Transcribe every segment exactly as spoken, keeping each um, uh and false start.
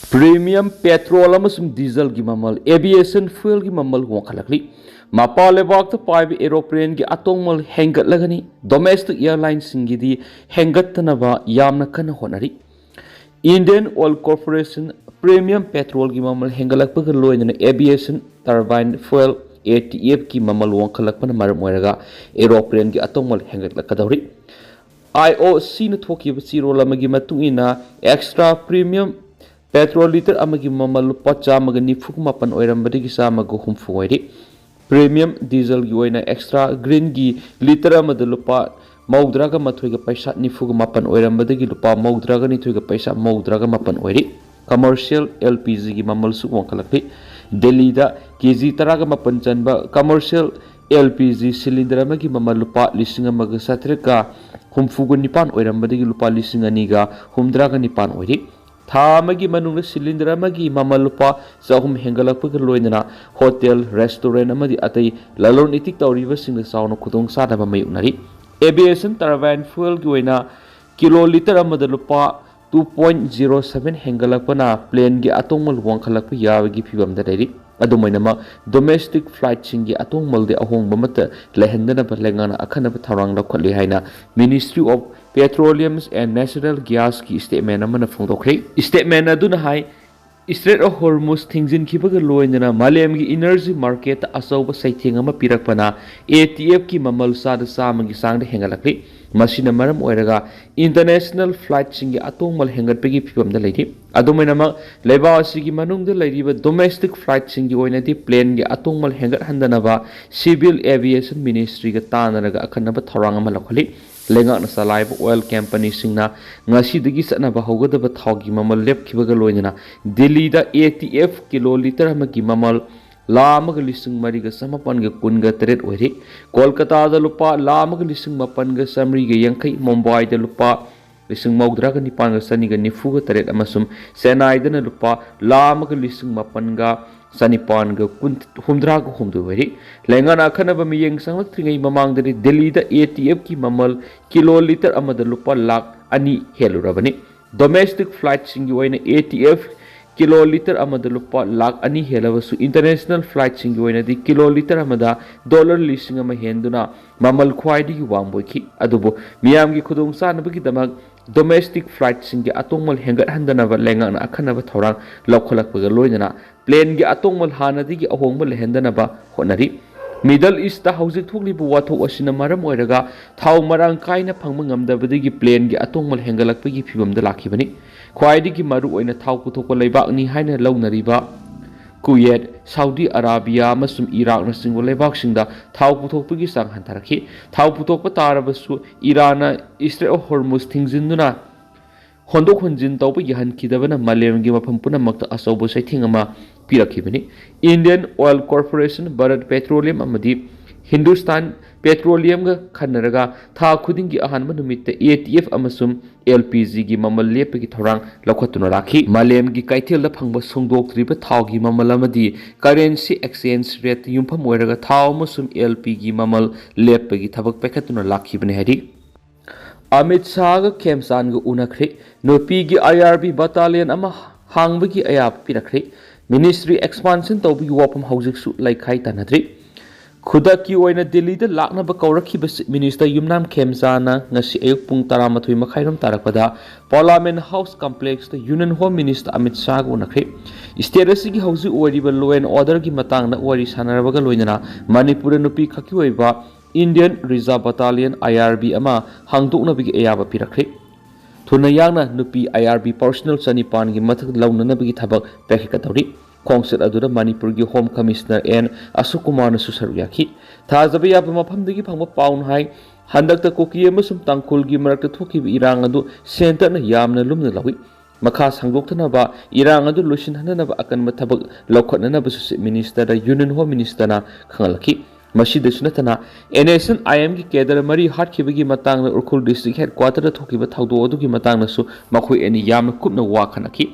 Premium petrol ꯑꯃꯁꯨꯡ dieselꯒꯤ ꯃꯃꯜ, aviation fuelꯒꯤ ꯃꯃꯜ ꯋꯥꯡꯈꯠꯂꯛꯂꯤ꯫ ꯃꯄꯥꯟ ꯂꯩꯕꯥꯛꯇ ꯄꯥꯏꯕ aeroplanegꯤ ꯑꯇꯣꯡꯃꯜ ꯍꯦꯟꯒꯠꯂꯒꯅꯤ꯫ Domestic airlineꯁꯤꯡꯒꯤꯗꯤ ꯍꯦꯟꯒꯠꯇꯅꯕ ꯌꯥꯝꯅ ꯀꯟꯅ ꯍꯣꯠꯅꯔꯤ꯫ Indian Oil Corporation premium petrolꯒꯤ ꯃꯃꯜ ꯍꯦꯟꯒꯠꯂꯛꯄꯒ ꯂꯣꯏꯅꯅ aviation turbine fuel, ATFꯀꯤ ꯃꯃꯜ ꯋꯥꯡꯈꯠꯂꯛꯄꯅ ꯃꯔꯝ ꯑꯣꯏꯔꯒ aeroplanegꯤ ꯑꯇꯣꯡꯃꯜ ꯍꯦꯟꯒꯠꯂꯛꯀꯗꯧꯔꯤ꯫ IOCꯅ ꯊꯣꯛꯈꯤꯕ ꯆꯦꯔꯣꯜ ꯑꯃꯒꯤ ꯃꯇꯨꯡ ꯏꯟꯅ, extra premium petrol litre ꯑꯃꯒꯤ ꯃꯃꯜ ꯂꯨꯄꯥ ꯆꯥꯝꯃꯒ ꯅꯤꯐꯨ ꯃꯥꯄꯟ ꯑꯣꯏꯔꯝꯕꯗꯒꯤ ꯆꯥꯝꯃꯒ ꯍꯨꯝꯐꯨ ꯑꯣꯏꯔꯤ꯫ Premium dieselꯒꯤ ꯑꯣꯏꯅ extra greenꯒꯤ litre ꯑꯃꯗ ꯂꯨꯄꯥ ꯃꯧꯗ꯭ꯔꯥꯒ ꯃꯥꯊꯣꯏꯒ ꯄꯩꯁꯥ ꯅꯤꯐꯨꯒ ꯃꯥꯄꯟ ꯑꯣꯏꯔꯝꯕꯗꯒꯤ ꯂꯨꯄꯥ ꯃꯧꯗ꯭ꯔꯥꯒ ꯅꯤꯊꯣꯏꯒ ꯄꯩꯁꯥ ꯃꯧꯗ꯭ꯔꯥꯒ ꯃꯥꯄꯟ ꯑꯣꯏꯔꯤ꯫ Commercial LPGꯒꯤ ꯃꯃꯜꯁꯨ ꯋꯥꯡꯈꯠꯂꯛꯂꯤ꯫ ꯗꯦꯜꯂꯤꯗ KG ꯇꯔꯥꯒ ꯃꯥꯄꯟ ꯆꯟꯕ commercial LPG cylinder ꯑꯃꯒꯤ ꯃꯃꯜ ꯂꯨꯄꯥ ꯂꯤꯁꯤꯡ ꯑꯃꯒ ꯆꯥꯇ꯭ꯔꯦꯠꯀ ꯍꯨꯝꯐꯨꯒ ꯅꯤꯄꯥꯟ ꯑꯣꯏꯔꯝꯕꯗꯒꯤ ꯂꯨꯄꯥ ꯂꯤꯁꯤꯡ ꯑꯅꯤꯒ ꯍꯨꯝꯗ꯭ꯔꯥꯒ ꯅꯤꯄꯥꯟ ꯑꯣꯏꯔꯤ꯫ ꯊꯥ ꯑꯃꯒꯤ ꯃꯅꯨꯡꯗ cylinder ꯑꯃꯒꯤ ꯃꯃꯜ ꯂꯨꯄꯥ ꯆꯍꯨꯝ ꯍꯦꯟꯒꯠꯂꯛꯄꯒ ꯂꯣꯏꯅꯅ hotel, restaurant ꯑꯃꯗꯤ ꯑꯇꯩ ꯂꯂꯣꯟ ꯏꯇꯤꯛ ꯇꯧꯔꯤꯕꯁꯤꯡꯗ ꯆꯥꯎꯅ ꯈꯨꯗꯣꯡꯆꯥꯗꯕ ꯃꯥꯌꯣꯛꯅꯔꯤ꯫ Aviation turbine fuelꯒꯤ ꯑꯣꯏꯅ ꯀꯤꯂꯣ litre ꯑꯃꯗ ꯂꯨꯄꯥ two point zero seven ꯍꯦꯟꯒꯠꯂꯛꯄꯅ planeꯒꯤ ꯑꯇꯣꯡꯃꯜ ꯋꯥꯡꯈꯠꯂꯛꯄ ꯌꯥꯕꯒꯤ ꯐꯤꯚꯝꯗ ꯂꯩꯔꯤ꯫ ꯑꯗꯨꯝ ꯑꯣꯏꯅꯃꯛ, domestic flightꯁꯤꯡꯒꯤ ꯑꯇꯣꯡꯃꯜꯗꯤ ꯑꯍꯣꯡꯕ ꯑꯃꯠꯇ ꯂꯩꯍꯟꯗꯅꯕ ꯂꯩꯉꯥꯛꯅ ꯑꯈꯟꯅꯕ ꯊꯧꯔꯥꯡ ꯂꯧꯈꯠꯂꯤ ꯍꯥꯏꯅ Ministry of Petroleum and Natural Gasꯀꯤ statement ꯑꯃꯅ ꯐꯣꯡꯗꯣꯛꯈ꯭ꯔꯦ꯫ Statement ꯑꯗꯨꯅ ꯍꯥꯏ, Strait of Hormuz ꯊꯤꯡꯖꯤꯟꯈꯤꯕꯒ ꯂꯣꯏꯅꯅ ꯃꯥꯂꯦꯝꯒꯤ energy marketꯇ ꯑꯆꯧꯕ ꯆꯩꯊꯦꯡ ꯑꯃ ꯄꯤꯔꯛꯄꯅ ATFꯀꯤ ꯃꯃꯜ ꯆꯥꯗ ꯆꯥꯝꯃꯒꯤ ꯆꯥꯡꯗ ꯍꯦꯟꯒꯠꯂꯛꯂꯤ꯫ ꯃꯁꯤꯅ ꯃꯔꯝ ꯑꯣꯏꯔꯒ international flightꯁꯤꯡꯒꯤ ꯑꯇꯣꯡꯃꯜ ꯍꯦꯟꯒꯠꯄꯒꯤ ꯐꯤꯚꯝꯗ ꯂꯩꯔꯤ꯫ ꯑꯗꯨꯝ ꯑꯣꯏꯅꯃꯛ, ꯂꯩꯕꯥꯛ ꯑꯁꯤꯒꯤ ꯃꯅꯨꯡꯗ ꯂꯩꯔꯤꯕ domestic flightꯁꯤꯡꯒꯤ ꯑꯣꯏꯅꯗꯤ planeꯒꯤ ꯑꯇꯣꯡꯃꯜ ꯍꯦꯟꯒꯠꯍꯟꯗꯅꯕ Civil Aviation Ministryꯒ ꯇꯥꯟꯅꯔꯒ ꯑꯈꯟꯅꯕ ꯊꯧꯔꯥꯡ ꯑꯃ ꯂꯧꯈꯠꯂꯤ꯫ ꯂꯩꯉꯥꯛꯅ ꯆꯂꯥꯏꯕ oil companyꯁꯤꯡꯅ ꯉꯁꯤꯗꯒꯤ ꯆꯠꯅꯕ ꯍꯧꯒꯗꯕ ꯊꯥꯎꯒꯤ ꯃꯃꯜ ꯂꯦꯞꯈꯤꯕꯒ ꯂꯣꯏꯅꯅ ꯗꯤꯜꯂꯤꯗ ATF ꯀꯤꯂꯣ litre ꯑꯃꯒꯤ ꯃꯃꯜ ꯂꯥꯈ ꯑꯃꯒ ꯂꯤꯁꯤꯡ ꯃꯔꯤꯒ ꯆꯃꯥꯄꯟꯒ ꯀꯨꯟꯒ ꯇꯔꯦꯠ ꯑꯣꯏꯔꯤ꯫ ꯀꯣꯜꯀꯇꯥꯗ ꯂꯨꯄꯥ ꯂꯥꯈ ꯑꯃꯒ ꯂꯤꯁꯤꯡ ꯃꯥꯄꯟꯒ ꯆꯥꯃꯔꯤꯒ ꯌꯥꯡꯈꯩ, ꯃꯨꯝꯕꯥꯏꯗ ꯂꯨꯄꯥ ꯂꯤꯁꯤꯡ ꯃꯧꯗ꯭ꯔꯥꯒ ꯅꯤꯄꯥꯟꯒ ꯆꯅꯤꯒ ꯅꯤꯐꯨꯒ ꯇꯔꯦꯠ ꯑꯃꯁꯨꯡ ꯆꯦꯟꯅꯥꯏꯗꯅ ꯂꯨꯄꯥ ꯂꯥꯈ ꯑꯃꯒ ꯂꯤꯁꯤꯡ ꯃꯥꯄꯟꯒ ꯆꯅꯤꯄꯥꯟꯒ ꯀꯨꯟ, ꯍꯨꯝꯗ꯭ꯔꯥꯒ ꯍꯨꯝꯗꯣꯏ ꯑꯣꯏꯔꯤ꯫ ꯂꯩꯉꯥꯛꯅ ꯑꯈꯟꯅꯕ ꯃꯤꯠꯌꯦꯡ ꯆꯪꯂꯛꯇ꯭ꯔꯤꯉꯩ ꯃꯃꯥꯡꯗꯗꯤ ꯗꯤꯜꯂꯤꯗ ATFꯀꯤ ꯃꯃꯜ ꯀꯤꯂꯣ litre ꯑꯃꯗ ꯂꯨꯄꯥ ꯂꯥꯈ ꯑꯅꯤ ꯍꯦꯜꯂꯨꯔꯕꯅꯤ꯫ Domestic flightꯁꯤꯡꯒꯤ ꯑꯣꯏꯅ ATF ꯀꯤꯂꯣ ꯂꯤꯇꯔ ꯑꯃꯗ ꯂꯨꯄꯥ ꯂꯥꯈ ꯑꯅꯤ ꯍꯦꯜꯂꯕꯁꯨ, ꯏꯟꯇꯔꯅꯦꯁꯅꯦꯜ ꯐ꯭ꯂꯥꯏꯠꯁꯤꯡꯒꯤ ꯑꯣꯏꯅꯗꯤ ꯀꯤꯂꯣ ꯂꯤꯇꯔ ꯑꯃꯗ ꯗꯣꯂꯔ ꯂꯤꯁꯤꯡ ꯑꯃ ꯍꯦꯟꯗꯨꯅ ꯃꯃꯜ ꯈ꯭ꯋꯥꯏꯗꯒꯤ ꯋꯥꯡꯕ ꯑꯣꯏꯈꯤ꯫ ꯑꯗꯨꯕꯨ ꯃꯤꯌꯥꯝꯒꯤ ꯈꯨꯗꯣꯡꯆꯥꯅꯕꯒꯤꯗꯃꯛ ꯗꯣꯃꯦꯁꯇꯤꯛ ꯐ꯭ꯂꯥꯏꯠꯁꯤꯡꯒꯤ ꯑꯇꯣꯡꯃꯜ ꯍꯦꯟꯒꯠꯍꯟꯗꯅꯕ ꯂꯩꯉꯥꯛꯅ ꯑꯈꯟꯅꯕ ꯊꯧꯔꯥꯡ ꯂꯧꯈꯠꯂꯛꯄꯒ ꯂꯣꯏꯅꯅ ꯄ꯭ꯂꯦꯟꯒꯤ ꯑꯇꯣꯡꯃꯜ ꯍꯥꯟꯅꯗꯒꯤ ꯑꯍꯣꯡꯕ ꯂꯩꯍꯟꯗꯅꯕ ꯍꯣꯠꯅꯔꯤ꯫ ꯃꯤꯗꯜ ꯏꯁꯇ ꯍꯧꯖꯤꯛ ꯊꯣꯛꯂꯤꯕ ꯋꯥꯊꯣꯛ ꯑꯁꯤꯅ ꯃꯔꯝ ꯑꯣꯏꯔꯒ ꯊꯥꯎ ꯃꯔꯥꯡ ꯀꯥꯏꯅ ꯐꯪꯕ ꯉꯝꯗꯕꯗꯒꯤ ꯄ꯭ꯂꯦꯟꯒꯤ ꯑꯇꯣꯡꯃꯜ ꯍꯦꯟꯒꯠꯂꯛꯄꯒꯤ ꯐꯤꯚꯝꯗ ꯂꯥꯛꯈꯤꯕꯅꯤ꯫ ꯈ꯭ꯋꯥꯏꯗꯒꯤ ꯃꯔꯨꯑꯣꯏꯅ ꯊꯥꯎ ꯄꯨꯊꯣꯛꯄ ꯂꯩꯕꯥꯛꯅꯤ ꯍꯥꯏꯅ ꯂꯧꯅꯔꯤꯕ ꯀꯨꯋꯦꯠ, ꯁꯥꯎꯗꯤ ꯑꯔꯥꯕꯤꯌꯥ ꯑꯃꯁꯨꯡ ꯏꯔꯥꯛꯅꯆꯤꯡꯕ ꯂꯩꯕꯥꯛꯁꯤꯡꯗ ꯊꯥꯎ ꯄꯨꯊꯣꯛꯄꯒꯤ ꯆꯥꯡ ꯍꯟꯊꯔꯛꯈꯤ꯫ ꯊꯥꯎ ꯄꯨꯊꯣꯛꯄ ꯇꯥꯔꯕꯁꯨ ꯏꯔꯥꯟꯅ ꯏꯁꯇ꯭ꯔꯦꯠ ꯑꯣꯐ ꯍꯣꯔꯃꯨꯖ ꯊꯤꯡꯖꯤꯟꯗꯨꯅ ꯍꯣꯟꯗꯣꯛ ꯍꯣꯟꯖꯤꯟ ꯇꯧꯕ ꯌꯥꯍꯟꯈꯤꯗꯕꯅ ꯃꯥꯂꯦꯝꯒꯤ ꯃꯐꯝ ꯄꯨꯝꯅꯃꯛꯇ ꯑꯆꯧꯕ ꯆꯩꯊꯦꯡ ꯑꯃ ꯄꯤꯔꯛꯈꯤꯕꯅꯤ꯫ Indian oil corporation, Bharat petroleum ꯑꯃꯗꯤ ꯍꯤꯟꯗꯨꯁꯇꯥꯟ ꯄꯦꯇ꯭ꯔꯣꯂꯤꯌꯝꯒ ꯈꯟꯅꯔꯒ ꯊꯥ ꯈꯨꯗꯤꯡꯒꯤ ꯑꯍꯥꯟꯕ ꯅꯨꯃꯤꯠꯇ ꯑꯦ ꯇꯤ ꯑꯦꯐ ꯑꯃꯁꯨꯡ ꯑꯦꯜ ꯄꯤ ꯖꯤꯒꯤ ꯃꯃꯜ ꯂꯦꯞꯄꯒꯤ ꯊꯧꯔꯥꯡ ꯂꯧꯈꯠꯇꯨꯅ ꯂꯥꯛꯈꯤ꯫ ꯃꯥꯂꯦꯝꯒꯤ ꯀꯩꯊꯦꯜꯗ ꯐꯪꯕ ꯁꯨꯡꯗꯣꯛꯇ꯭ꯔꯤꯕ ꯊꯥꯎꯒꯤ ꯃꯃꯜ ꯑꯃꯗꯤ ꯀꯔꯦꯟꯁꯤ ꯑꯦꯛꯁꯆꯦꯟꯖ ꯔꯦꯠꯇ ꯌꯨꯝꯐꯝ ꯑꯣꯏꯔꯒ ꯊꯥꯎ ꯑꯃꯁꯨꯡ ꯑꯦꯜ ꯄꯤꯒꯤ ꯃꯃꯜ ꯂꯦꯞꯄꯒꯤ ꯊꯕꯛ ꯄꯥꯏꯈꯠꯇꯨꯅ ꯂꯥꯛꯈꯤꯕꯅꯤ ꯍꯥꯏꯔꯤ꯫ ꯑꯃꯤꯠ ꯁꯥꯍꯒ ꯈꯦꯝꯆꯥꯟꯒ ꯎꯅꯈ꯭ꯔꯦ꯫ ꯅꯨꯄꯤꯒꯤ ꯑꯥꯏ ꯑꯥꯔ ꯕꯤ ꯕꯇꯥꯂꯤꯌꯟ ꯑꯃ ꯍꯥꯡꯕꯒꯤ ꯑꯌꯥꯕ ꯄꯤꯔꯛꯈ꯭ꯔꯦ꯫ ꯃꯤꯅꯤꯁꯇ꯭ꯔꯤ ꯑꯦꯛꯁꯄꯥꯟꯁꯟ ꯇꯧꯕꯒꯤ ꯋꯥꯐꯝ ꯍꯧꯖꯤꯛꯁꯨ ꯂꯩꯈꯥꯏ ꯇꯥꯟꯅꯗ꯭ꯔꯤ꯫ ꯈꯨꯗꯛꯀꯤ ꯑꯣꯏꯅ ꯗꯤꯜꯂꯤꯗ ꯂꯥꯛꯅꯕ ꯀꯧꯔꯛꯈꯤꯕ ꯆꯤꯐ ꯃꯤꯅꯤꯁꯇꯔ ꯌꯨꯝꯅꯥꯝ ꯈꯦꯝꯆꯥꯟꯅ ꯉꯁꯤ ꯑꯌꯨꯛ ꯄꯨꯡ ꯇꯔꯥꯃꯥꯊꯣꯏ ꯃꯈꯥꯏꯔꯣꯝ ꯇꯥꯔꯛꯄꯗ ꯄꯥꯔꯂꯥꯃꯦꯟ ꯍꯥꯎꯁ ꯀꯝꯄ꯭ꯂꯦꯛꯁꯇ ꯌꯨꯅꯤꯌꯟ ꯍꯣꯝ ꯃꯤꯅꯤꯁꯇꯔ ꯑꯃꯤꯠ ꯁꯥꯍꯒ ꯎꯅꯈ꯭ꯔꯦ꯫ ꯁ꯭ꯇꯦꯠ ꯑꯁꯤꯒꯤ ꯍꯧꯖꯤꯛ ꯑꯣꯏꯔꯤꯕ ꯂꯣ ꯑꯦꯟ ꯑꯣꯔꯗꯔꯒꯤ ꯃꯇꯥꯡꯗ ꯋꯥꯔꯤ ꯁꯥꯟꯅꯔꯕꯒ ꯂꯣꯏꯅꯅ ꯃꯅꯤꯄꯨꯔꯗ ꯅꯨꯄꯤ ꯈꯛꯀꯤ ꯑꯣꯏꯕ ꯏꯟꯗꯤꯌꯟ ꯔꯤꯖꯥꯔꯚ ꯕꯇꯥꯂꯤꯌꯟ, ꯑꯥꯏ ꯑꯥꯔ ꯕꯤ, ꯑꯃ ꯍꯥꯡꯗꯣꯛꯅꯕꯒꯤ ꯑꯌꯥꯕ ꯄꯤꯔꯛꯈ꯭ꯔꯦ꯫ ꯊꯨꯅ ꯌꯥꯡꯅ ꯅꯨꯄꯤ ꯑꯥꯏ ꯑꯥꯔ ꯕꯤ ꯄꯔꯁꯅꯦꯜ ꯆꯅꯤꯄꯥꯟꯒꯤ ꯃꯊꯛ ꯂꯧꯅꯅꯕꯒꯤ ꯊꯕꯛ ꯄꯥꯏꯈꯠꯀꯗꯧꯔꯤ꯫ ꯈꯣꯡꯆꯠ ꯑꯗꯨꯗ ꯃꯅꯤꯄꯨꯔꯒꯤ ꯍꯣꯝ ꯀꯃꯤꯁꯅꯔ ꯑꯦꯟ ꯑꯁꯣꯛ ꯀꯨꯃꯥꯔꯅꯁꯨ ꯁꯔꯨꯛ ꯌꯥꯈꯤ꯫ ꯊꯥꯖꯕ ꯌꯥꯕ ꯃꯐꯝꯗꯒꯤ ꯐꯪꯕ ꯄꯥꯎꯅ ꯍꯥꯏ, ꯍꯟꯗꯛꯇ ꯀꯨꯀꯤ ꯑꯃꯁꯨꯡ ꯇꯥꯡꯈꯨꯜꯒꯤ ꯃꯔꯛꯇ ꯊꯣꯛꯈꯤꯕ ꯏꯔꯥꯡ ꯑꯗꯨ ꯁꯦꯟꯇꯔꯅ ꯌꯥꯝꯅ ꯂꯨꯝꯅ ꯂꯧꯏ꯫ ꯃꯈꯥ ꯁꯥꯡꯗꯣꯛꯇꯅꯕ ꯏꯔꯥꯡ ꯑꯗꯨ ꯂꯣꯏꯁꯤꯟꯍꯟꯅꯅꯕ ꯑꯀꯟꯕ ꯊꯕꯛ ꯂꯧꯈꯠꯅꯅꯕꯁꯨ ꯆꯤꯐ ꯃꯤꯅꯤꯁꯇꯔꯗ ꯌꯨꯅꯤꯌꯟ ꯍꯣꯝ ꯃꯤꯅꯤꯁꯇꯔꯅ ꯈꯪꯍꯜꯂꯛꯈꯤ꯫ ꯃꯁꯤꯗꯁꯨ ꯅꯠꯇꯅ, ꯑꯦꯟ ꯑꯦꯁ ꯑꯦꯟ ꯑꯥꯏ ꯑꯦꯝꯒꯤ ꯀꯦꯗꯔ ꯃꯔꯤ ꯍꯥꯠꯈꯤꯕꯒꯤ ꯃꯇꯥꯡꯗ ꯎꯈ꯭ꯔꯨꯜ ꯗꯤꯁꯇ꯭ꯔꯤꯛ ꯍꯦꯗꯀ꯭ꯋꯥꯇꯔꯗ ꯊꯣꯛꯈꯤꯕ ꯊꯧꯗꯣꯛ ꯑꯗꯨꯒꯤ ꯃꯇꯥꯡꯗꯁꯨ ꯃꯈꯣꯏ ꯑꯅꯤ ꯌꯥꯝꯅ ꯀꯨꯞꯅ ꯋꯥ ꯈꯟꯅꯈꯤ꯫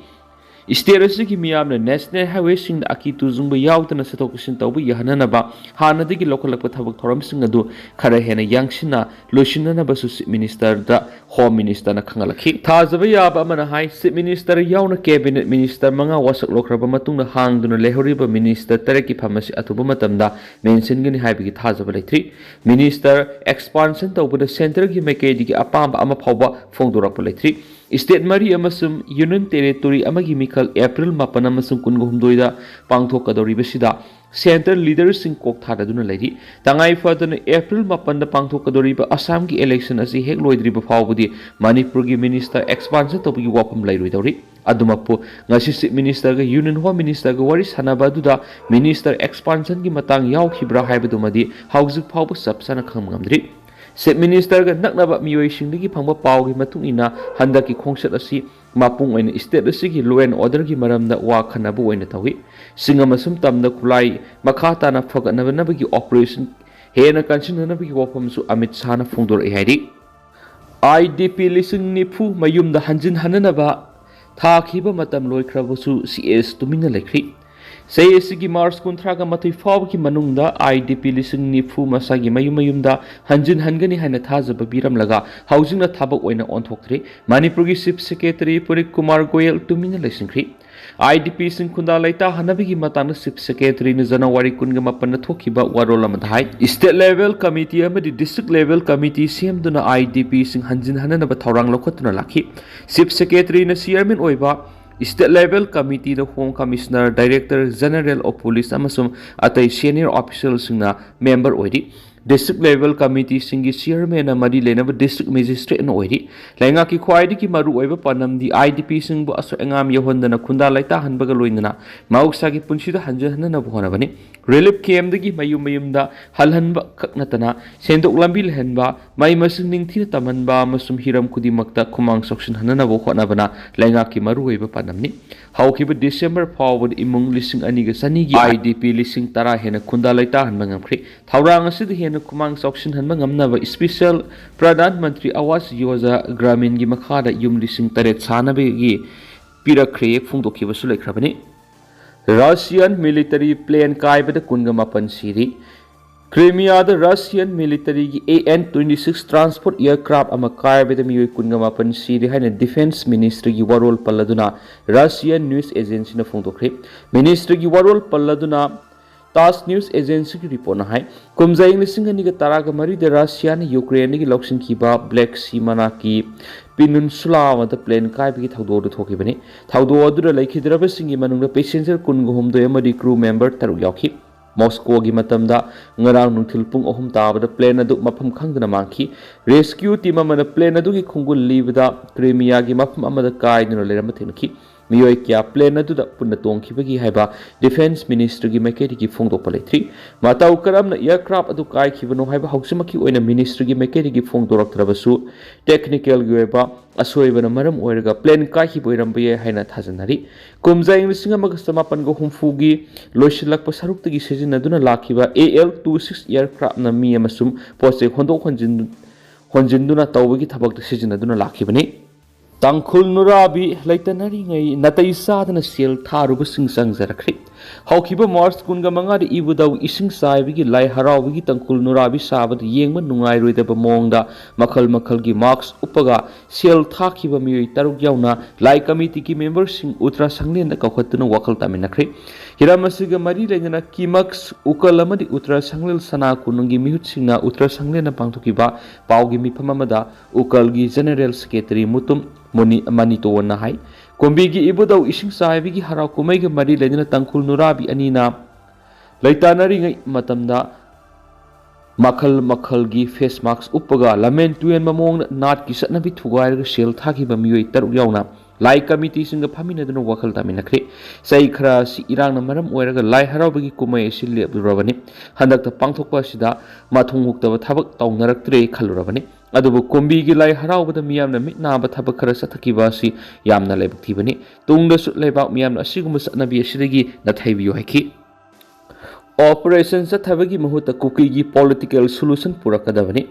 ꯁ꯭ꯇꯦꯠ ꯑꯁꯤꯒꯤ ꯃꯤꯌꯥꯝꯅ ꯅꯦꯁꯅꯦꯜ ꯍꯥꯏꯋꯦꯁꯤꯡꯗ ꯑꯀꯤ ꯇꯨꯖꯨꯡꯕ ꯌꯥꯎꯗꯅ ꯆꯠꯊꯣꯛ ꯆꯠꯁꯤꯟ ꯇꯧꯕ ꯌꯥꯍꯟꯅꯅꯕ ꯍꯥꯟꯅꯗꯒꯤ ꯂꯧꯈꯠꯂꯛꯄ ꯊꯕꯛ ꯊꯧꯔꯝꯁꯤꯡ ꯑꯗꯨ ꯈꯔ ꯍꯦꯟꯅ ꯌꯥꯡꯁꯤꯟꯅ ꯂꯣꯏꯁꯤꯟꯅꯅꯕꯁꯨ ꯆꯤꯐ ꯃꯤꯅꯤꯁꯇꯔꯗ ꯍꯣꯝ ꯃꯤꯅꯤꯁꯇꯔꯅ ꯈꯪꯍꯜꯂꯛꯈꯤ꯫ ꯊꯥꯖꯕ ꯌꯥꯕ ꯑꯃꯅ ꯍꯥꯏ, ꯆꯤꯐ ꯃꯤꯅꯤꯁꯇꯔ ꯌꯥꯎꯅ ꯀꯦꯕꯤꯅꯦꯠ ꯃꯤꯅꯤꯁꯇꯔ ꯃꯉꯥ ꯋꯥꯁꯛ ꯂꯧꯈ꯭ꯔꯕ ꯃꯇꯨꯡꯗ ꯍꯥꯡꯗꯨꯅ ꯂꯩꯍꯧꯔꯤꯕ ꯃꯤꯅꯤꯁꯇꯔ ꯇꯔꯦꯠꯀꯤ ꯐꯝ ꯑꯁꯤ ꯑꯊꯨꯕ ꯃꯇꯝꯗ ꯃꯦꯟꯁꯤꯟꯒꯅꯤ ꯍꯥꯏꯕꯒꯤ ꯊꯥꯖꯕ ꯂꯩꯇ꯭ꯔꯤ꯫ ꯃꯤꯅꯤꯁꯇꯔ ꯑꯦꯛꯁꯄꯥꯟꯁꯟ ꯇꯧꯕꯗ ꯁꯦꯟꯇꯔꯒꯤ ꯃꯥꯏꯀꯩꯗꯒꯤ ꯑꯄꯥꯝꯕ ꯑꯃ ꯐꯥꯎꯕ ꯐꯣꯡꯗꯣꯔꯛꯄ ꯂꯩꯇ꯭ꯔꯤ꯫ ꯁ꯭ꯇꯦꯠ ꯃꯔꯤ ꯑꯃꯁꯨꯡ ꯌꯨꯅꯤꯌꯟ ꯇꯦꯔꯤꯇꯣꯔꯤ ꯑꯃꯒꯤ ꯃꯤꯈꯜ ꯑꯦꯄ꯭ꯔꯤꯜ ꯃꯥꯄꯟ ꯑꯃꯁꯨꯡ ꯀꯨꯟꯍꯨꯝꯗꯣꯏꯗ ꯄꯥꯡꯊꯣꯛꯀꯗꯧꯔꯤꯕꯁꯤꯗ ꯁꯦꯟꯇꯔ ꯂꯤꯗꯔꯁꯤꯡ ꯀꯣꯛ ꯊꯥꯗꯗꯨꯅ ꯂꯩꯔꯤ꯫ ꯇꯉꯥꯏ ꯐꯗꯅ ꯑꯦꯄ꯭ꯔꯤꯜ ꯃꯥꯄꯟꯗ ꯄꯥꯡꯊꯣꯛꯀꯗꯧꯔꯤꯕ ꯑꯁꯥꯝꯒꯤ ꯏꯂꯦꯛꯁꯟ ꯑꯁꯤ ꯍꯦꯛ ꯂꯣꯏꯗ꯭ꯔꯤꯕ ꯐꯥꯎꯕꯗꯤ ꯃꯅꯤꯄꯨꯔꯒꯤ ꯃꯤꯅꯤꯁꯇꯔ ꯑꯦꯛꯁꯄꯥꯟꯁꯟ ꯇꯧꯕꯒꯤ ꯋꯥꯐꯝ ꯂꯩꯔꯣꯏꯗꯧꯔꯤ꯫ ꯑꯗꯨꯃꯛꯄꯨ, ꯉꯁꯤ ꯆꯤꯐ ꯃꯤꯅꯤꯁꯇꯔꯒ ꯌꯨꯅꯤꯌꯟ ꯍꯣꯝ ꯃꯤꯅꯤꯁꯇꯔꯒ ꯋꯥꯔꯤ ꯁꯥꯟꯅꯕ ꯑꯗꯨꯗ ꯃꯤꯅꯤꯁꯇꯔ ꯑꯦꯛꯁꯄꯥꯟꯁꯟꯒꯤ ꯃꯇꯥꯡ ꯌꯥꯎꯈꯤꯕ꯭ꯔꯥ ꯍꯥꯏꯕꯗꯨꯃꯗꯤ ꯍꯧꯖꯤꯛ ꯐꯥꯎꯕ ꯆꯞ ꯆꯥꯅ ꯈꯪꯕ ꯉꯝꯗ꯭ꯔꯤ꯫ ꯆꯤꯐ ꯃꯤꯅꯤꯁꯇꯔꯒ ꯅꯛꯅꯕ ꯃꯤꯑꯣꯏꯁꯤꯡꯗꯒꯤ ꯐꯪꯕ ꯄꯥꯎꯒꯤ ꯃꯇꯨꯡ ꯏꯟꯅ, ꯍꯟꯗꯛꯀꯤ ꯈꯣꯡꯆꯠ ꯑꯁꯤ ꯃꯄꯨꯡ ꯑꯣꯏꯅ ꯁ꯭ꯇꯦꯠ ꯑꯁꯤꯒꯤ ꯂꯣ ꯑꯦꯟ ꯑꯣꯔꯗꯔꯒꯤ ꯃꯔꯝꯗ ꯋꯥ ꯈꯟꯅꯕ ꯑꯣꯏꯅ ꯇꯧꯏ꯫ ꯆꯤꯡ ꯑꯃꯁꯨꯡ ꯇꯝꯗ ꯈꯨꯠꯂꯥꯏ ꯃꯈꯥ ꯇꯥꯅ ꯐꯒꯠꯅꯕꯒꯤ ꯑꯣꯄꯔꯦꯁꯟ ꯍꯦꯟꯅ ꯀꯟꯁꯤꯟꯅꯅꯕꯒꯤ ꯋꯥꯐꯝꯁꯨ ꯑꯃꯤꯠ ꯁꯥꯍꯅ ꯐꯣꯡꯗꯣꯔꯛꯏ ꯍꯥꯏꯔꯤ꯫ ꯑꯥꯏ ꯗꯤ ꯄꯤ ꯂꯤꯁꯤꯡ ꯅꯤꯐꯨ ꯃꯌꯨꯝꯗ ꯍꯟꯖꯤꯟ ꯍꯟꯅꯅꯕ ꯊꯥꯈꯤꯕ ꯃꯇꯝ ꯂꯣꯏꯈ꯭ꯔꯕꯁꯨ ꯁꯤ ꯑꯦꯁ ꯇꯨꯃꯤꯟꯅ ꯂꯩꯈ꯭ꯔꯤ꯫ ꯆꯍꯤ ꯑꯁꯤꯒꯤ ꯃꯥꯔꯆ ꯀꯨꯟꯊ꯭ꯔꯥꯒ ꯃꯥꯊꯣꯏ ꯐꯥꯎꯕꯒꯤ ꯃꯅꯨꯡꯗ ꯑꯥꯏ ꯗꯤ ꯄꯤ ꯂꯤꯁꯤꯡ ꯅꯤꯐꯨ ꯃꯁꯥꯒꯤ ꯃꯌꯨꯝ ꯃꯌꯨꯝꯗ ꯍꯟꯖꯤꯟ ꯍꯟꯒꯅꯤ ꯍꯥꯏꯅ ꯊꯥꯖꯕ ꯄꯤꯔꯝꯂꯒ ꯍꯧꯖꯤꯛꯅ ꯊꯕꯛ ꯑꯣꯏꯅ ꯑꯣꯟꯊꯣꯛꯇ꯭ꯔꯤ꯫ ꯃꯅꯤꯄꯨꯔꯒꯤ ꯆꯤꯐ ꯁꯦꯀ꯭ꯔꯦꯇꯔꯤ ꯄꯨꯔꯤꯠ ꯀꯨꯃꯥꯔ ꯒꯣꯌꯦꯜ ꯇꯨꯃꯤꯟꯅ ꯂꯩꯁꯤꯟꯈ꯭ꯔꯤ꯫ ꯑꯥꯏ ꯗꯤ ꯄꯤꯁꯤꯡ ꯈꯨꯟꯗꯥ ꯂꯩꯇꯥꯍꯟꯅꯕꯒꯤ ꯃꯇꯥꯡꯗ ꯆꯤꯐ ꯁꯦꯀ꯭ꯔꯦꯇꯔꯤꯅ ꯖꯅꯋꯥꯔꯤ ꯀꯨꯟꯒ ꯃꯥꯄꯟꯗ ꯊꯣꯛꯈꯤꯕ ꯋꯥꯔꯣꯜ ꯑꯃꯗ ꯍꯥꯏ, ꯁ꯭ꯇꯦꯠ ꯂꯦꯚꯦꯜ ꯀꯃꯤꯇꯤ ꯑꯃꯗꯤ ꯗꯤꯁꯇ꯭ꯔꯤꯛ ꯂꯦꯚꯦꯜ ꯀꯃꯤꯇꯤ ꯁꯦꯝꯗꯨꯅ ꯑꯥꯏ ꯗꯤ ꯄꯤꯁꯤꯡ ꯍꯟꯖꯤꯟ ꯍꯟꯅꯅꯕ ꯊꯧꯔꯥꯡ ꯂꯧꯈꯠꯇꯨꯅ ꯂꯥꯛꯈꯤ꯫ ꯆꯤꯐ ꯁꯦꯀ꯭ꯔꯦꯇꯔꯤꯅ ꯆꯤꯌꯔꯃꯦꯟ ꯑꯣꯏꯕ ꯁ꯭ꯇꯦꯠ ꯂꯦꯚꯦꯜ ꯀꯃꯤꯇꯤꯗ home commissioner, director general of police ꯑꯃꯁꯨꯡ ꯑꯇꯩ ꯁꯦꯅꯤꯌꯔ ꯑꯣꯐꯤꯁꯤꯌꯦꯜꯁꯤꯡꯅ ꯃꯦꯝꯕꯔ ꯑꯣꯏꯔꯤ꯫ ꯗꯤꯁꯇ꯭ꯔꯤꯛ ꯂꯦꯚꯦꯜ ꯀꯃꯤꯇꯤꯁꯤꯡꯒꯤ ꯆꯤꯌꯔꯃꯦꯟꯅ ꯃꯔꯤ ꯂꯩꯅꯕ ꯗꯤꯁꯇ꯭ꯔꯤꯛ ꯃꯦꯖꯤꯁꯇ꯭ꯔꯦꯠꯅ ꯑꯣꯏꯔꯤ꯫ ꯂꯩꯉꯥꯛꯀꯤ ꯈ꯭ꯋꯥꯏꯗꯒꯤ ꯃꯔꯨꯑꯣꯏꯕ ꯄꯥꯟꯗꯝꯗꯤ ꯑꯥꯏ ꯗꯤ ꯄꯤꯁꯤꯡꯕꯨ ꯑꯁꯣꯏ ꯑꯉꯥꯝ ꯌꯧꯍꯟꯗꯅ ꯈꯨꯟꯗꯥ ꯂꯩꯇꯥꯍꯟꯕꯒ ꯂꯣꯏꯅꯅ ꯃꯍꯧꯁꯥꯒꯤ ꯄꯨꯟꯁꯤꯗ ꯍꯟꯖꯤꯟꯍꯟꯅꯕ ꯍꯣꯠꯅꯕꯅꯤ꯫ ꯔꯤꯂꯤꯐ ꯀꯦꯝꯗꯒꯤ ꯃꯌꯨꯝ ꯃꯌꯨꯝꯗ ꯍꯜꯍꯟꯕ ꯈꯛ ꯅꯠꯇꯅ ꯁꯦꯟꯊꯣꯛ ꯂꯝꯕꯤ ꯂꯩꯍꯟꯕ, ꯃꯍꯩ ꯃꯁꯤꯡ ꯅꯤꯡꯊꯤꯅ ꯇꯝꯍꯟꯕ ꯑꯃꯁꯨꯡ ꯍꯤꯔꯝ ꯈꯨꯗꯤꯡꯃꯛꯇ ꯈꯨꯃꯥꯡ ꯆꯥꯎꯁꯤꯟꯍꯟꯅꯅꯕ ꯍꯣꯠꯅꯕꯅ ꯂꯩꯉꯥꯛꯀꯤ ꯃꯔꯨꯑꯣꯏꯕ ꯄꯥꯟꯗꯝꯅꯤ꯫ ꯍꯧꯈꯤꯕ ꯗꯤꯁꯦꯝꯕꯔ ꯐꯥꯎꯕꯗ ꯏꯃꯨꯡ ꯂꯤꯁꯤꯡ ꯑꯅꯤꯒ ꯆꯅꯤꯒꯤ ꯑꯥꯏ ꯗꯤ ꯄꯤ ꯂꯤꯁꯤꯡ ꯇꯔꯥ ꯍꯦꯟꯅ ꯈꯨꯟꯗꯥ ꯂꯩꯇꯥꯍꯟꯕ ꯉꯝꯈ꯭ꯔꯦ꯫ ꯊꯧꯔꯥꯡ ꯑꯁꯤꯗ ꯍꯦꯟꯅ ꯈꯨꯃꯥꯡ ꯆꯥꯎꯁꯤꯟꯍꯟꯕ ꯉꯝꯅꯕ ꯏꯁꯄꯤꯁꯦꯜ ꯄ꯭ꯔꯙꯥꯟ ꯃꯟꯇ꯭ꯔꯤ ꯑꯋꯥꯁ ꯌꯣꯖꯥ ꯒ꯭ꯔꯥꯃꯤꯟꯒꯤ ꯃꯈꯥꯗ ꯌꯨꯝ ꯂꯤꯁꯤꯡ ꯇꯔꯦꯠ ꯁꯥꯅꯕꯒꯤ ꯄꯤꯔꯛꯈ꯭ꯔꯦ, ꯐꯣꯡꯗꯣꯛꯈꯤꯕꯁꯨ ꯂꯩꯈ꯭ꯔꯕꯅꯤ꯫ Russian military plane ꯀꯥꯏꯕꯗ ꯀꯨꯟꯒ ꯃꯥꯄꯟ ꯁꯤꯔꯤ꯫ Crimeaꯗ Russian militaryꯒꯤ AN twenty six transport aircraft ꯑꯃ ꯀꯥꯏꯕꯗ ꯃꯤꯑꯣꯏ ꯀꯨꯟꯒ ꯃꯥꯄꯟ ꯁꯤꯔꯤ ꯍꯥꯏꯅ Defence Ministryꯒꯤ ꯋꯥꯔꯣꯜ ꯄꯜꯂꯗꯨꯅ Russian news agencyꯅ ꯐꯣꯡꯗꯣꯛꯈ꯭ꯔꯦ꯫ Ministryꯒꯤ ꯋꯥꯔꯣꯜ ꯄꯜꯂꯗꯨꯅ TASS news agencyꯒꯤ reportꯅ ꯍꯥꯏ, ꯀꯨꯝꯖꯥ ꯏꯪ ꯂꯤꯁꯤꯡ ꯑꯅꯤꯒ ꯇꯔꯥꯒ ꯃꯔꯤꯗ Russiaꯅ Ukraineꯗꯒꯤ ꯂꯧꯁꯤꯟꯈꯤꯕ Black Sea ꯃꯅꯥꯛꯀꯤ Peninsula ꯑꯃꯗ plane ꯀꯥꯏꯕꯒꯤ ꯊꯧꯗꯣꯛ ꯑꯗꯨ ꯊꯣꯛꯈꯤꯕꯅꯤ꯫ ꯊꯧꯗꯣꯛ ꯑꯗꯨꯗ ꯂꯩꯈꯤꯗ꯭ꯔꯕꯁꯤꯡꯒꯤ ꯃꯅꯨꯡꯗ passenger ꯀꯨꯟꯒ ꯍꯨꯝꯗꯣꯏ ꯑꯃꯗꯤ crew member ꯇꯔꯨꯛ ꯌꯥꯎꯈꯤ꯫ Moscowꯒꯤ ꯃꯇꯝꯗ ꯉꯔꯥꯡ ꯅꯨꯡꯊꯤꯜ ꯄꯨꯡ ꯑꯍꯨꯝ ꯇꯥꯕꯗ plane ꯑꯗꯨ ꯃꯐꯝ ꯈꯪꯗꯅ ꯃꯥꯡꯈꯤ꯫ Rescue team ꯑꯃꯅ plane ꯑꯗꯨꯒꯤ ꯈꯣꯡꯒꯨꯜ ꯂꯤꯕꯗ Crimeaꯒꯤ ꯃꯐꯝ ꯑꯃꯗ ꯀꯥꯏꯗꯨꯅ ꯂꯩꯔꯝꯕ ꯊꯦꯡꯅꯈꯤ꯫ ꯃꯤꯑꯣꯏ ꯀꯌꯥ plane ꯑꯗꯨꯗ ꯄꯨꯟꯅ ꯇꯣꯡꯈꯤꯕꯒꯤ ꯍꯥꯏꯕ Defence Ministryꯒꯤ ꯃꯥꯏꯀꯩꯗꯒꯤ ꯐꯣꯡꯗꯣꯛꯄ ꯂꯩꯇ꯭ꯔꯤ꯫ ꯃꯇꯧ ꯀꯔꯝꯅ aircraft ꯑꯗꯨ ꯀꯥꯏꯈꯤꯕꯅꯣ ꯍꯥꯏꯕ ꯍꯧꯖꯤꯛꯃꯛꯀꯤ ꯑꯣꯏꯅ Ministryꯒꯤ ꯃꯥꯏꯀꯩꯗꯒꯤ ꯐꯣꯡꯗꯣꯔꯛꯇ꯭ꯔꯕꯁꯨ, technicalꯒꯤ ꯑꯣꯏꯕ ꯑꯁꯣꯏꯕꯅ ꯃꯔꯝ ꯑꯣꯏꯔꯒ plane ꯀꯥꯏꯈꯤꯕ ꯑꯣꯏꯔꯝꯕ ꯌꯥꯏ ꯍꯥꯏꯅ ꯊꯥꯖꯅꯔꯤ꯫ ꯀꯨꯝꯖꯥ ꯏꯪ ꯂꯤꯁꯤꯡ ꯑꯃꯒ ꯆꯃꯥꯄꯟꯒ ꯍꯨꯝꯐꯨꯒꯤ ꯂꯣꯏꯁꯤꯜꯂꯛꯄ ꯁꯔꯨꯛꯇꯒꯤ ꯁꯤꯖꯤꯟꯅꯗꯨꯅ ꯂꯥꯛꯈꯤꯕ AL twenty six aircraftꯅ ꯃꯤ ꯑꯃꯁꯨꯡ ꯄꯣꯠ ꯆꯩ ꯍꯣꯟꯗꯣꯛ ꯍꯣꯟꯖꯤꯟ, ꯍꯣꯟꯖꯤꯟꯗꯨꯅ ꯇꯧꯕꯒꯤ ꯊꯕꯛꯇ ꯁꯤꯖꯤꯟꯅꯗꯨꯅ ꯂꯥꯛꯈꯤꯕꯅꯤ꯫ ꯇꯥꯡꯈꯨꯜ ꯅꯨꯔꯥꯕꯤ ꯂꯩꯇꯅꯔꯤꯉꯩ ꯅꯥꯇꯩ ꯆꯥꯗꯅ ꯁꯦꯜ ꯊꯥꯔꯨꯕꯁꯤꯡ ꯆꯪꯖꯔꯛꯈ꯭ꯔꯦ꯫ ꯍꯧꯈꯤꯕ March ꯀꯨꯟꯒ ꯃꯉꯥꯗ ꯏꯕꯨꯙꯧ ꯏꯁꯤꯡ ꯆꯥꯏꯕꯒꯤ ꯂꯥꯏ ꯍꯔꯥꯎꯕꯒꯤ ꯇꯥꯡꯈꯨꯜ ꯅꯨꯔꯥꯕꯤ ꯁꯥꯕꯗ ꯌꯦꯡꯕ ꯅꯨꯡꯉꯥꯏꯔꯣꯏꯗꯕ ꯃꯑꯣꯡꯗ ꯃꯈꯜ ꯃꯈꯜꯒꯤ mask ꯎꯞꯄꯒ ꯁꯦꯜ ꯊꯥꯈꯤꯕ ꯃꯤꯑꯣꯏ ꯇꯔꯨꯛ ꯌꯥꯎꯅ ꯂꯥꯏ committeeꯒꯤ memberꯁꯤꯡ ꯎꯇ꯭ꯔꯥ ꯁꯪꯂꯦꯟꯗ ꯀꯧꯈꯠꯇꯨꯅ ꯋꯥꯈꯜ ꯇꯥꯃꯤꯟꯅꯈ꯭ꯔꯦ꯫ ꯍꯤꯔꯝ ꯑꯁꯤꯒ ꯃꯔꯤ ꯂꯩꯅꯅ ꯀꯤꯃꯛꯁ, ꯎꯀꯜ ꯑꯃꯗꯤ ꯎꯇ꯭ꯔꯥ ꯁꯪꯂꯦꯟ ꯁꯅꯥ ꯀꯣꯅꯨꯡꯒꯤ ꯃꯤꯍꯨꯠꯁꯤꯡꯅ ꯎꯇ꯭ꯔꯥ ꯁꯪꯂꯦꯟꯗ ꯄꯥꯡꯊꯣꯛꯈꯤꯕ ꯄꯥꯎꯒꯤ ꯃꯤꯐꯝ ꯑꯃꯗ ꯎꯀꯜꯒꯤ General Secretary ꯃꯨꯇꯨꯝ ꯃꯣꯅꯤ-, ꯃꯅꯤꯇꯣꯟꯅ ꯍꯥꯏ, ꯀꯨꯝꯕꯤꯒꯤ ꯏꯕꯨꯙꯧ ꯏꯁꯤꯡ ꯆꯥꯏꯕꯤꯒꯤ ꯍꯔꯥꯎ ꯀꯨꯝꯍꯩꯒ ꯃꯔꯤ ꯂꯩꯅꯅ ꯇꯥꯡꯈꯨꯜ ꯅꯨꯔꯥꯕꯤ ꯑꯅꯤꯅ ꯂꯩꯇꯥꯅꯔꯤꯉꯩ ꯃꯇꯝꯗ ꯃꯈꯜ ꯃꯈꯜꯒꯤ face mask ꯎꯞꯄꯒ ꯂꯝꯃꯦꯟ ꯇꯨꯌꯦꯟꯕ ꯃꯑꯣꯡꯗ ꯅꯥꯠꯀꯤ ꯆꯠꯅꯕꯤ ꯊꯨꯒꯥꯏꯔꯒ ꯁꯦꯜ ꯊꯥꯈꯤꯕ ꯃꯤꯑꯣꯏ ꯇꯔꯨꯛ ꯌꯥꯎꯅ ꯂꯥꯏ committeeꯁꯤꯡꯒ ꯐꯝꯃꯤꯟꯅꯗꯨꯅ ꯋꯥꯈꯜ ꯇꯥꯃꯤꯟꯅꯈ꯭ꯔꯦ꯫ ꯆꯍꯤ ꯈꯔ ꯑꯁꯤ ꯏꯔꯥꯡꯅ ꯃꯔꯝ ꯑꯣꯏꯔꯒ ꯂꯥꯏ ꯍꯔꯥꯎꯕꯒꯤ ꯀꯨꯝꯍꯩ ꯑꯁꯤ ꯂꯦꯞꯂꯨꯔꯕꯅꯤ꯫ ꯍꯟꯗꯛꯇ ꯄꯥꯡꯊꯣꯛꯄ ꯑꯁꯤꯗ ꯃꯊꯣꯡ ꯍꯨꯛꯇꯕ ꯊꯕꯛ ꯇꯧꯅꯔꯛꯇ꯭ꯔꯦ ꯈꯜꯂꯨꯔꯕꯅꯤ꯫ ꯑꯗꯨꯕꯨ ꯀꯨꯝꯕꯤꯒꯤ ꯂꯥꯏ ꯍꯔꯥꯎꯕꯗ ꯃꯤꯌꯥꯝꯅ ꯃꯤꯠ ꯅꯥꯕ ꯊꯕꯛ ꯈꯔ ꯆꯠꯊꯈꯤꯕ ꯑꯁꯤ ꯌꯥꯝꯅ ꯂꯥꯏꯕꯛ ꯊꯤꯕꯅꯤ꯫ ꯇꯨꯡꯗꯁꯨ ꯂꯩꯕꯥꯛ ꯃꯤꯌꯥꯝꯅ ꯑꯁꯤꯒꯨꯝꯕ ꯆꯠꯅꯕꯤ ꯑꯁꯤꯗꯒꯤ ꯅꯥꯊꯩꯕꯤꯌꯨ ꯍꯥꯏꯈꯤ꯫ Operation ꯆꯠꯊꯕꯒꯤ ꯃꯍꯨꯠꯇ ꯀꯨꯀꯤꯒꯤ political solution ꯄꯨꯔꯛꯀꯗꯕꯅꯤ꯫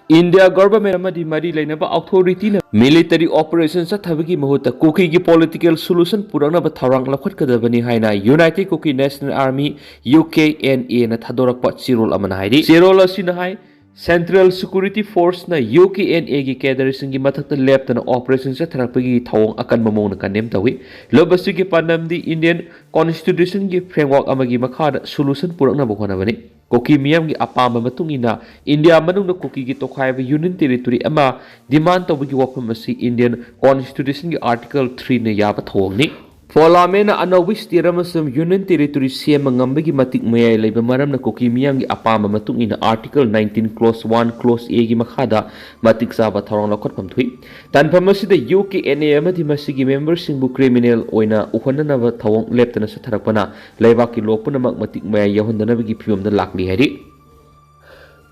India government ꯑꯃꯗꯤ ꯃꯔꯤ ꯂꯩꯅꯕ authorityꯅ military operation ꯆꯠꯊꯕꯒꯤ ꯃꯍꯨꯠꯇ ꯀꯨꯀꯤꯒꯤ political solution ꯄꯨꯔꯛꯅꯕ ꯊꯧꯔꯥꯡ ꯂꯧꯈꯠꯀꯗꯕꯅꯤ ꯍꯥꯏꯅ United Kuki National Army, U K N A ꯅ ꯊꯥꯗꯣꯔꯛꯄ ꯆꯦꯔꯣꯜ ꯑꯃꯅ ꯍꯥꯏꯔꯤ꯫ ꯆꯦꯔꯣꯜ ꯑꯁꯤꯅ ꯍꯥꯏ, Central Security Forceꯅ U K N A ꯒꯤ cadreꯁꯤꯡꯒꯤ ꯃꯊꯛꯇ ꯂꯦꯞꯇꯅ operation ꯆꯠꯊꯔꯛꯄꯒꯤ ꯊꯧꯑꯣꯡ ꯑꯀꯟꯕ ꯃꯑꯣꯡꯗ condemn ꯇꯧꯏ꯫ ꯂꯨꯞ ꯑꯁꯤꯒꯤ ꯄꯥꯟꯗꯝꯗꯤ Indian Constitutionꯒꯤ framework ꯑꯃꯒꯤ ꯃꯈꯥꯗ solution ꯄꯨꯔꯛꯅꯕ ꯍꯣꯠꯅꯕꯅꯤ꯫ ꯀꯨꯀꯤ ꯃꯤꯌꯥꯝꯒꯤ ꯑꯄꯥꯝꯕ ꯃꯇꯨꯡ ꯏꯟꯅ India ꯃꯅꯨꯡꯗ ꯀꯨꯀꯤꯒꯤ ꯇꯣꯈꯥꯏꯕ union territory ꯑꯃ demand ꯇꯧꯕꯒꯤ ꯋꯥꯐꯝ ꯑꯁꯤ Indian Constitutionꯒꯤ Article threeꯅ ꯌꯥꯕ ꯊꯧꯑꯣꯡꯅꯤ꯫ ꯄꯥꯔꯂꯤꯌꯥꯃꯦꯟꯅ ꯑꯅꯧꯕ state ꯑꯃꯁꯨꯡ union territory ꯁꯦꯝꯕ ꯉꯝꯕꯒꯤ ꯃꯇꯤꯛ ꯃꯌꯥꯏ ꯂꯩꯕ ꯃꯔꯝꯅ ꯀꯨꯀꯤ ꯃꯤꯌꯥꯝꯒꯤ ꯑꯄꯥꯝꯕ ꯃꯇꯨꯡ ꯏꯟꯅ Article nineteen Clause one Clause Aꯒꯤ ꯃꯈꯥꯗ ꯃꯇꯤꯛ ꯆꯥꯕ ꯊꯧꯔꯥꯡ ꯂꯧꯈꯠꯐꯝ ꯊꯣꯛꯏ꯫ ꯇꯥꯟꯐꯝ ꯑꯁꯤꯗ U K N A ꯑꯃꯗꯤ ꯃꯁꯤꯒꯤ memberꯁꯤꯡꯕꯨ criminal ꯑꯣꯏꯅ ꯎꯍꯟꯅꯅꯕ ꯊꯧꯑꯣꯡ ꯂꯦꯞꯇꯅ ꯆꯠꯊꯔꯛꯄꯅ ꯂꯩꯕꯥꯛꯀꯤ ꯂꯣ ꯄꯨꯝꯅꯃꯛ ꯃꯇꯤꯛ ꯃꯌꯥꯏ ꯌꯧꯍꯟꯗꯅꯕꯒꯤ ꯐꯤꯚꯝꯗ ꯂꯥꯛꯂꯤ ꯍꯥꯏꯔꯤ꯫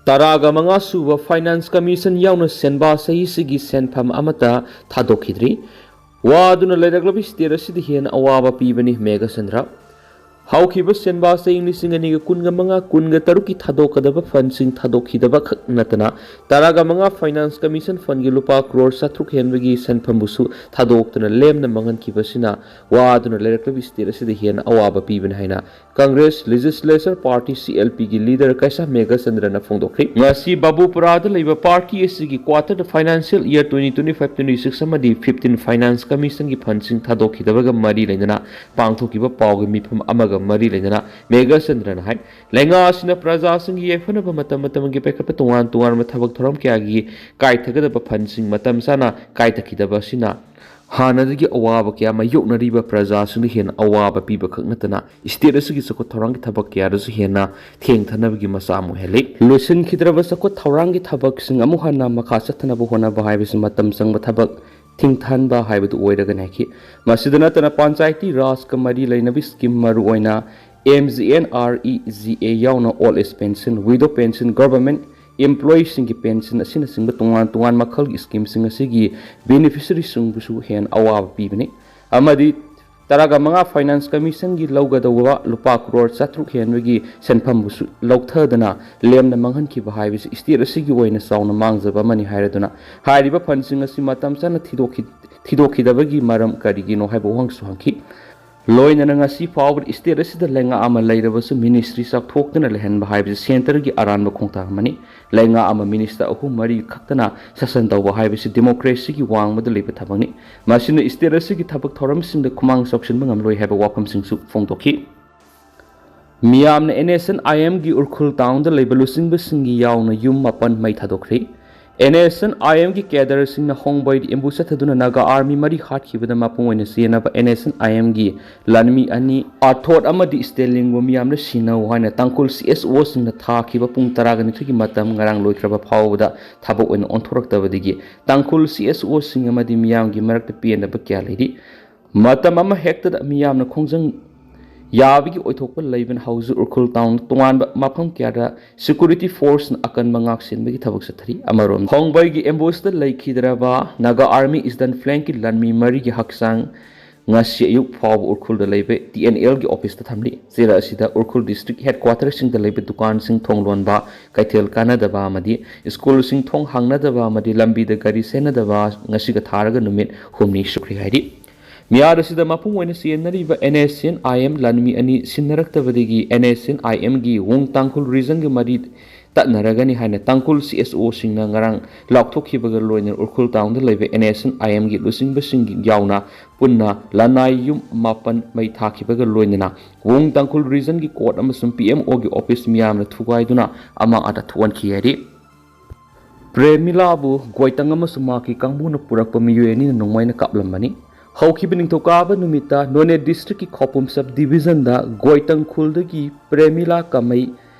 ꯇꯔꯥꯒ ꯃꯉꯥ ꯁꯨꯕ Finance Commission ꯌꯥꯎꯅ ꯁꯦꯟꯕꯥ ꯆꯍꯤꯁꯤꯒꯤ ꯁꯦꯟꯐꯝ ꯑꯃꯠꯇ ꯊꯥꯗꯣꯛꯈꯤꯗ꯭ꯔꯤ꯫ ꯋꯥꯗꯨꯅ ꯂꯩꯔꯛꯂꯕ state ꯑꯁꯤꯗ ꯍꯦꯟꯅ ꯑꯋꯥꯕ ꯄꯤꯕꯅꯤ ꯃꯦꯘꯆꯟꯗ꯭ꯔ꯫ ꯍꯧꯈꯤꯕ ꯁꯦꯟꯕꯥ ꯆꯍꯤ ꯂꯤꯁꯤꯡ ꯑꯅꯤꯒ ꯀꯨꯟꯒ ꯃꯉꯥ ꯀꯨꯟꯒ ꯇꯔꯨꯛꯀꯤ ꯊꯥꯗꯣꯛꯀꯗꯕ fundꯁꯤꯡ ꯊꯥꯗꯣꯛꯈꯤꯗꯕ ꯈꯛ ꯅꯠꯇꯅ, ꯇꯔꯥꯒ ꯃꯉꯥ Finance Commission fundꯀꯤ ꯂꯨꯄꯥ ꯀ꯭ꯔꯣꯔ ꯆꯥꯇ꯭ꯔꯨꯛ ꯍꯦꯟꯕꯒꯤ ꯁꯦꯟꯐꯝꯕꯨꯁꯨ ꯊꯥꯗꯣꯛꯇꯅ ꯂꯦꯝꯅ ꯃꯥꯡꯍꯟꯈꯤꯕꯁꯤꯅ ꯋꯥꯗꯨꯅ ꯂꯩꯔꯛꯂꯕ state ꯑꯁꯤꯗ ꯍꯦꯟꯅ ꯑꯋꯥꯕ ꯄꯤꯕꯅꯤ ꯍꯥꯏꯅ Congress Legislature Party, C L Pꯒꯤ leader ꯀꯩꯁꯥꯝ ꯃꯦꯘꯆꯟꯗ꯭ꯔꯅ ꯐꯣꯡꯗꯣꯛꯈ꯭ꯔꯤ꯫ ꯉꯁꯤ ꯕꯥꯕꯨꯄꯨꯔꯥꯗ ꯂꯩꯕ party ꯑꯁꯤꯒꯤ quarter financial year twenty twenty-five twenty-six ꯑꯃꯗꯤ fifteen Finance Commissionꯒꯤ fundꯁꯤꯡ ꯊꯥꯗꯣꯛꯈꯤꯗꯕꯒ ꯃꯔꯤ ꯂꯩꯅꯅ ꯄꯥꯡꯊꯣꯛꯈꯤꯕ ꯄꯥꯎꯒꯤ ꯃꯤꯐꯝ ꯑꯃꯒ ꯃꯔꯤ ꯂꯩꯅꯅ ꯃꯦꯘꯆꯟꯗ꯭ꯔꯅ ꯍꯥꯏ, ꯂꯩꯉꯥꯛ ꯑꯁꯤꯅ ꯄ꯭ꯔꯖꯥꯁꯤꯡꯒꯤ ꯌꯥꯏꯐꯅꯕ ꯃꯇꯝ ꯃꯇꯝꯒꯤ ꯄꯥꯏꯈꯠꯄ ꯇꯣꯉꯥꯟ ꯇꯣꯉꯥꯟꯕ ꯊꯕꯛ ꯊꯧꯔꯝ ꯀꯌꯥꯒꯤ ꯀꯥꯏꯊꯒꯗꯕ fundꯁꯤꯡ ꯃꯇꯝ ꯆꯥꯅ ꯀꯥꯏꯊꯈꯤꯗꯕ ꯑꯁꯤꯅ ꯍꯥꯟꯅꯗꯒꯤ ꯑꯋꯥꯕ ꯀꯌꯥ ꯃꯥꯌꯣꯛꯅꯔꯤꯕ ꯄ꯭ꯔꯖꯥꯁꯤꯡꯗ ꯍꯦꯟꯅ ꯑꯋꯥꯕ ꯄꯤꯕ ꯈꯛ ꯅꯠꯇꯅ, state ꯑꯁꯤꯒꯤ ꯆꯥꯎꯈꯠ ꯊꯧꯔꯥꯡꯒꯤ ꯊꯕꯛ ꯀꯌꯥꯗꯁꯨ ꯍꯦꯟꯅ ꯊꯦꯡꯊꯅꯕꯒꯤ ꯃꯆꯥꯛ ꯑꯃ ꯑꯣꯏꯍꯜꯂꯤ꯫ ꯂꯣꯏꯁꯤꯟꯈꯤꯗ꯭ꯔꯕ ꯆꯥꯎꯈꯠ ꯊꯧꯔꯥꯡꯒꯤ ꯊꯕꯛꯁꯤꯡ ꯑꯃꯨꯛ ꯍꯟꯅ ꯃꯈꯥ ꯆꯠꯊꯅꯕ ꯍꯣꯠꯅꯕ ꯍꯥꯏꯕꯁꯤ ꯃꯇꯝ ꯆꯪꯕ ꯊꯕꯛ, ꯊꯤꯡꯊꯍꯟꯕ ꯍꯥꯏꯕꯗꯨ ꯑꯣꯏꯔꯒꯅꯤ ꯍꯥꯏꯈꯤ꯫ ꯃꯁꯤꯗ ꯅꯠꯇꯅ ꯄꯟꯆꯥꯌꯇꯤ ꯔꯥꯖꯀ ꯃꯔꯤ ꯂꯩꯅꯕ scheme, ꯃꯔꯨꯑꯣꯏꯅ M G N R E G A ꯌꯥꯎꯅ old age pension, widow pension, government employeeꯁꯤꯡꯒꯤ pension ꯑꯁꯤꯅꯆꯤꯡꯕ ꯇꯣꯉꯥꯟ ꯇꯣꯉꯥꯟ ꯃꯈꯜꯒꯤ schemeꯁꯤꯡ ꯑꯁꯤꯒꯤ beneficiaryꯁꯤꯡꯕꯨꯁꯨ ꯍꯦꯟꯅ ꯑꯋꯥꯕ ꯄꯤꯕꯅꯤ ꯑꯃꯗꯤ ꯇꯔꯥꯒ ꯃꯉꯥ Finance Commissionꯒꯤ ꯂꯧꯒꯗꯧꯕ ꯂꯨꯄꯥ ꯀ꯭ꯔꯣꯔ ꯆꯥꯇ꯭ꯔꯨꯛ ꯍꯦꯟꯕꯒꯤ ꯁꯦꯟꯐꯝꯕꯨꯁꯨ ꯂꯧꯊꯗꯅ ꯂꯦꯝꯅ ꯃꯥꯡꯍꯟꯈꯤꯕ ꯍꯥꯏꯕꯁꯤ state ꯑꯁꯤꯒꯤ ꯑꯣꯏꯅ ꯆꯥꯎꯅ ꯃꯥꯡꯖꯕ ꯑꯃꯅꯤ ꯍꯥꯏꯔꯗꯨꯅ ꯍꯥꯏꯔꯤꯕ fundꯁꯤꯡ ꯑꯁꯤ ꯃꯇꯝ ꯆꯥꯅ ꯊꯤꯗꯣꯛꯈꯤ-, ꯊꯤꯗꯣꯛꯈꯤꯗꯕꯒꯤ ꯃꯔꯝ ꯀꯔꯤꯒꯤꯅꯣ ꯍꯥꯏꯕ ꯋꯥꯍꯪꯁꯨ ꯍꯪꯈꯤ꯫ ꯂꯣꯏꯅꯅ ꯉꯁꯤ ꯐꯥꯎꯕꯗ state ꯑꯁꯤꯗ ꯂꯩꯉꯥꯛ ꯑꯃ ꯂꯩꯔꯕꯁꯨ ministry ꯆꯥꯎꯊꯣꯛꯇꯨꯅ ꯂꯩꯍꯟꯕ ꯍꯥꯏꯕꯁꯤ centreꯒꯤ ꯑꯔꯥꯟꯕ ꯈꯣꯡꯊꯥꯡ ꯑꯃꯅꯤ꯫ ꯂꯩꯉꯥꯛ ꯑꯃ minister ꯑꯍꯨꯝ ꯃꯔꯤ ꯈꯛꯇꯅ ꯁꯥꯁꯟ ꯇꯧꯕ ꯍꯥꯏꯕꯁꯤ democracyꯒꯤ ꯋꯥꯡꯃꯗ ꯂꯩꯕ ꯊꯕꯛꯅꯤ꯫ ꯃꯁꯤꯅ state ꯑꯁꯤꯒꯤ ꯊꯕꯛ ꯊꯧꯔꯝꯁꯤꯡꯗ ꯈꯨꯃꯥꯡ ꯆꯥꯎꯁꯤꯟꯕ ꯉꯝꯂꯣꯏ ꯍꯥꯏꯕ ꯋꯥꯐꯝꯁꯤꯡꯁꯨ ꯐꯣꯡꯗꯣꯛꯈꯤ꯫ ꯃꯤꯌꯥꯝꯅ NSCN-IMꯒꯤ ꯎꯔꯈꯨꯜ townꯗ ꯂꯩꯕ ꯂꯨꯆꯤꯡꯕꯁꯤꯡꯒꯤ ꯌꯥꯎꯅ ꯌꯨꯝ ꯃꯥꯄꯟ ꯃꯩ ꯊꯥꯗꯣꯛꯈ꯭ꯔꯦ꯫ NSCN-IMꯒꯤ cadreꯁꯤꯡꯅ ꯍꯣꯡꯕꯩꯗ ambush ꯆꯠꯊꯗꯨꯅ Naga Army ꯃꯔꯤ ꯍꯥꯠꯈꯤꯕꯗ ꯃꯄꯨꯡ ꯑꯣꯏꯅ ꯆꯦꯟꯅꯕ NSCN-IMꯒꯤ ꯂꯥꯟꯃꯤ ꯑꯅꯤ ꯑꯥꯊꯣꯠ ꯑꯃꯗꯤ ꯁ꯭ꯇꯦꯂꯤꯟꯕꯨ ꯃꯤꯌꯥꯝꯅ ꯁꯤꯟꯅꯧ ꯍꯥꯏꯅ ꯇꯥꯡꯈꯨꯜ CSOꯁꯤꯡꯅ ꯊꯥꯈꯤꯕ ꯄꯨꯡ ꯇꯔꯥꯒ ꯅꯤꯊꯣꯏꯒꯤ ꯃꯇꯝ ꯉꯔꯥꯡ ꯂꯣꯏꯈ꯭ꯔꯕ ꯐꯥꯎꯕꯗ ꯊꯕꯛ ꯑꯣꯏꯅ ꯑꯣꯟꯊꯣꯔꯛꯇꯕꯗꯒꯤ ꯇꯥꯡꯈꯨꯜ CSOꯁꯤꯡ ꯑꯃꯗꯤ ꯃꯤꯌꯥꯝꯒꯤ ꯃꯔꯛꯇ ꯄꯦꯟꯗꯕ ꯀꯌꯥ ꯂꯩꯔꯤ꯫ ꯃꯇꯝ ꯑꯃ ꯍꯦꯛꯇꯗ ꯃꯤꯌꯥꯝꯅ ꯈꯣꯡꯖꯪ ꯌꯥꯕꯒꯤ ꯑꯣꯏꯊꯣꯛꯄ ꯂꯩꯕꯅ ꯍꯧꯖꯤꯛ ꯎꯔꯈꯨꯜ town ꯇꯣꯉꯥꯟꯕ ꯃꯐꯝ ꯀꯌꯥꯗ security forceꯅ ꯑꯀꯟꯕ ꯉꯥꯛ ꯁꯦꯟꯕꯒꯤ ꯊꯕꯛ ꯆꯠꯊꯔꯤ꯫ ꯑꯃꯔꯣꯝꯗ ꯍꯣꯡꯕꯩꯒꯤ ambushꯇ ꯂꯩꯈꯤꯗ꯭ꯔꯕ Naga Army Eastern Flankꯀꯤ ꯂꯥꯟꯃꯤ ꯃꯔꯤꯒꯤ ꯍꯛꯆꯥꯡ ꯉꯁꯤ ꯑꯌꯨꯛ ꯐꯥꯎꯕ ꯎꯔꯈꯨꯜꯗ ꯂꯩꯕ TNLꯒꯤ officeꯇ ꯊꯝꯂꯤ꯫ ꯆꯦꯔ ꯑꯁꯤꯗ ꯎꯔꯈꯨꯜ district headquarterꯁꯤꯡꯗ ꯂꯩꯕ ꯗꯨꯀꯥꯟꯁꯤꯡ ꯊꯣꯡ ꯂꯣꯟꯕ, ꯀꯩꯊꯦꯜ ꯀꯥꯟꯅꯗꯕ ꯑꯃꯗꯤ ꯁ꯭ꯀꯨꯜꯁꯤꯡ ꯊꯣꯡ ꯍꯥꯡꯅꯗꯕ ꯑꯃꯗꯤ ꯂꯝꯕꯤꯗ ꯒꯥꯔꯤ ꯆꯦꯟꯅꯗꯕ ꯉꯁꯤꯒ ꯊꯥꯔꯒ ꯅꯨꯃꯤꯠ ꯍꯨꯝꯅꯤ ꯁꯨꯈ꯭ꯔꯦ ꯍꯥꯏꯔꯤ꯫ ꯃꯤꯍꯥꯠ ꯑꯁꯤꯗ ꯃꯄꯨꯡ ꯑꯣꯏꯅ ꯆꯦꯟꯅꯔꯤꯕ NSCN-IM ꯂꯥꯟꯃꯤ ꯑꯅꯤ ꯁꯤꯟꯅꯔꯛꯇꯕꯗꯒꯤ NSCN-IMꯒꯤ ꯋꯨꯡ ꯇꯥꯡꯈꯨꯜ regionꯒ ꯃꯔꯤ ꯇꯠꯅꯔꯒꯅꯤ ꯍꯥꯏꯅ ꯇꯥꯡꯈꯨꯜ CSOꯁꯤꯡꯅ ꯉꯔꯥꯡ ꯂꯥꯎꯊꯣꯛꯈꯤꯕꯒ ꯂꯣꯏꯅꯅ ꯎꯔꯈꯨꯜ townꯗ ꯂꯩꯕ NSCN-IMꯒꯤ ꯂꯨꯆꯤꯡꯕꯁꯤꯡ ꯌꯥꯎꯅ ꯄꯨꯟꯅ ꯂꯅꯥꯏ ꯌꯨꯝ ꯃꯥꯄꯟ ꯃꯩ ꯊꯥꯈꯤꯕꯒ ꯂꯣꯏꯅꯅ ꯋꯨꯡ ꯇꯥꯡꯈꯨꯜ regionꯒꯤ court ꯑꯃꯁꯨꯡ PMOꯒꯤ office ꯃꯤꯌꯥꯝꯅ ꯊꯨꯒꯥꯏꯗꯨꯅ ꯑꯃꯥꯡ ꯑꯇꯥ ꯊꯣꯛꯍꯟꯈꯤ ꯍꯥꯏꯔꯤ꯫ ꯄ꯭ꯔꯦꯃꯤꯂꯥꯕꯨ ꯒꯣꯏꯇꯪ ꯑꯃꯁꯨꯡ ꯃꯍꯥꯛꯀꯤ ꯀꯥꯡꯕꯨꯅ ꯄꯨꯔꯛꯄ ꯃꯤꯑꯣꯏ ꯑꯅꯤꯅ ꯅꯣꯡꯃꯩꯅ ꯀꯥꯞꯂꯝꯕꯅꯤ꯫ ꯍꯧꯈꯤꯕ ꯅꯤꯡꯊꯧꯀꯥꯕ ꯅꯨꯃꯤꯠꯇ ꯅꯣꯅꯦ districtꯀꯤ ꯈꯧꯄꯨꯝ sub divisionꯗ ꯒꯣꯏꯇꯪ ꯈꯨꯜꯗꯒꯤ ꯄ꯭ꯔꯦꯃꯤꯂꯥ ꯀꯃꯩ,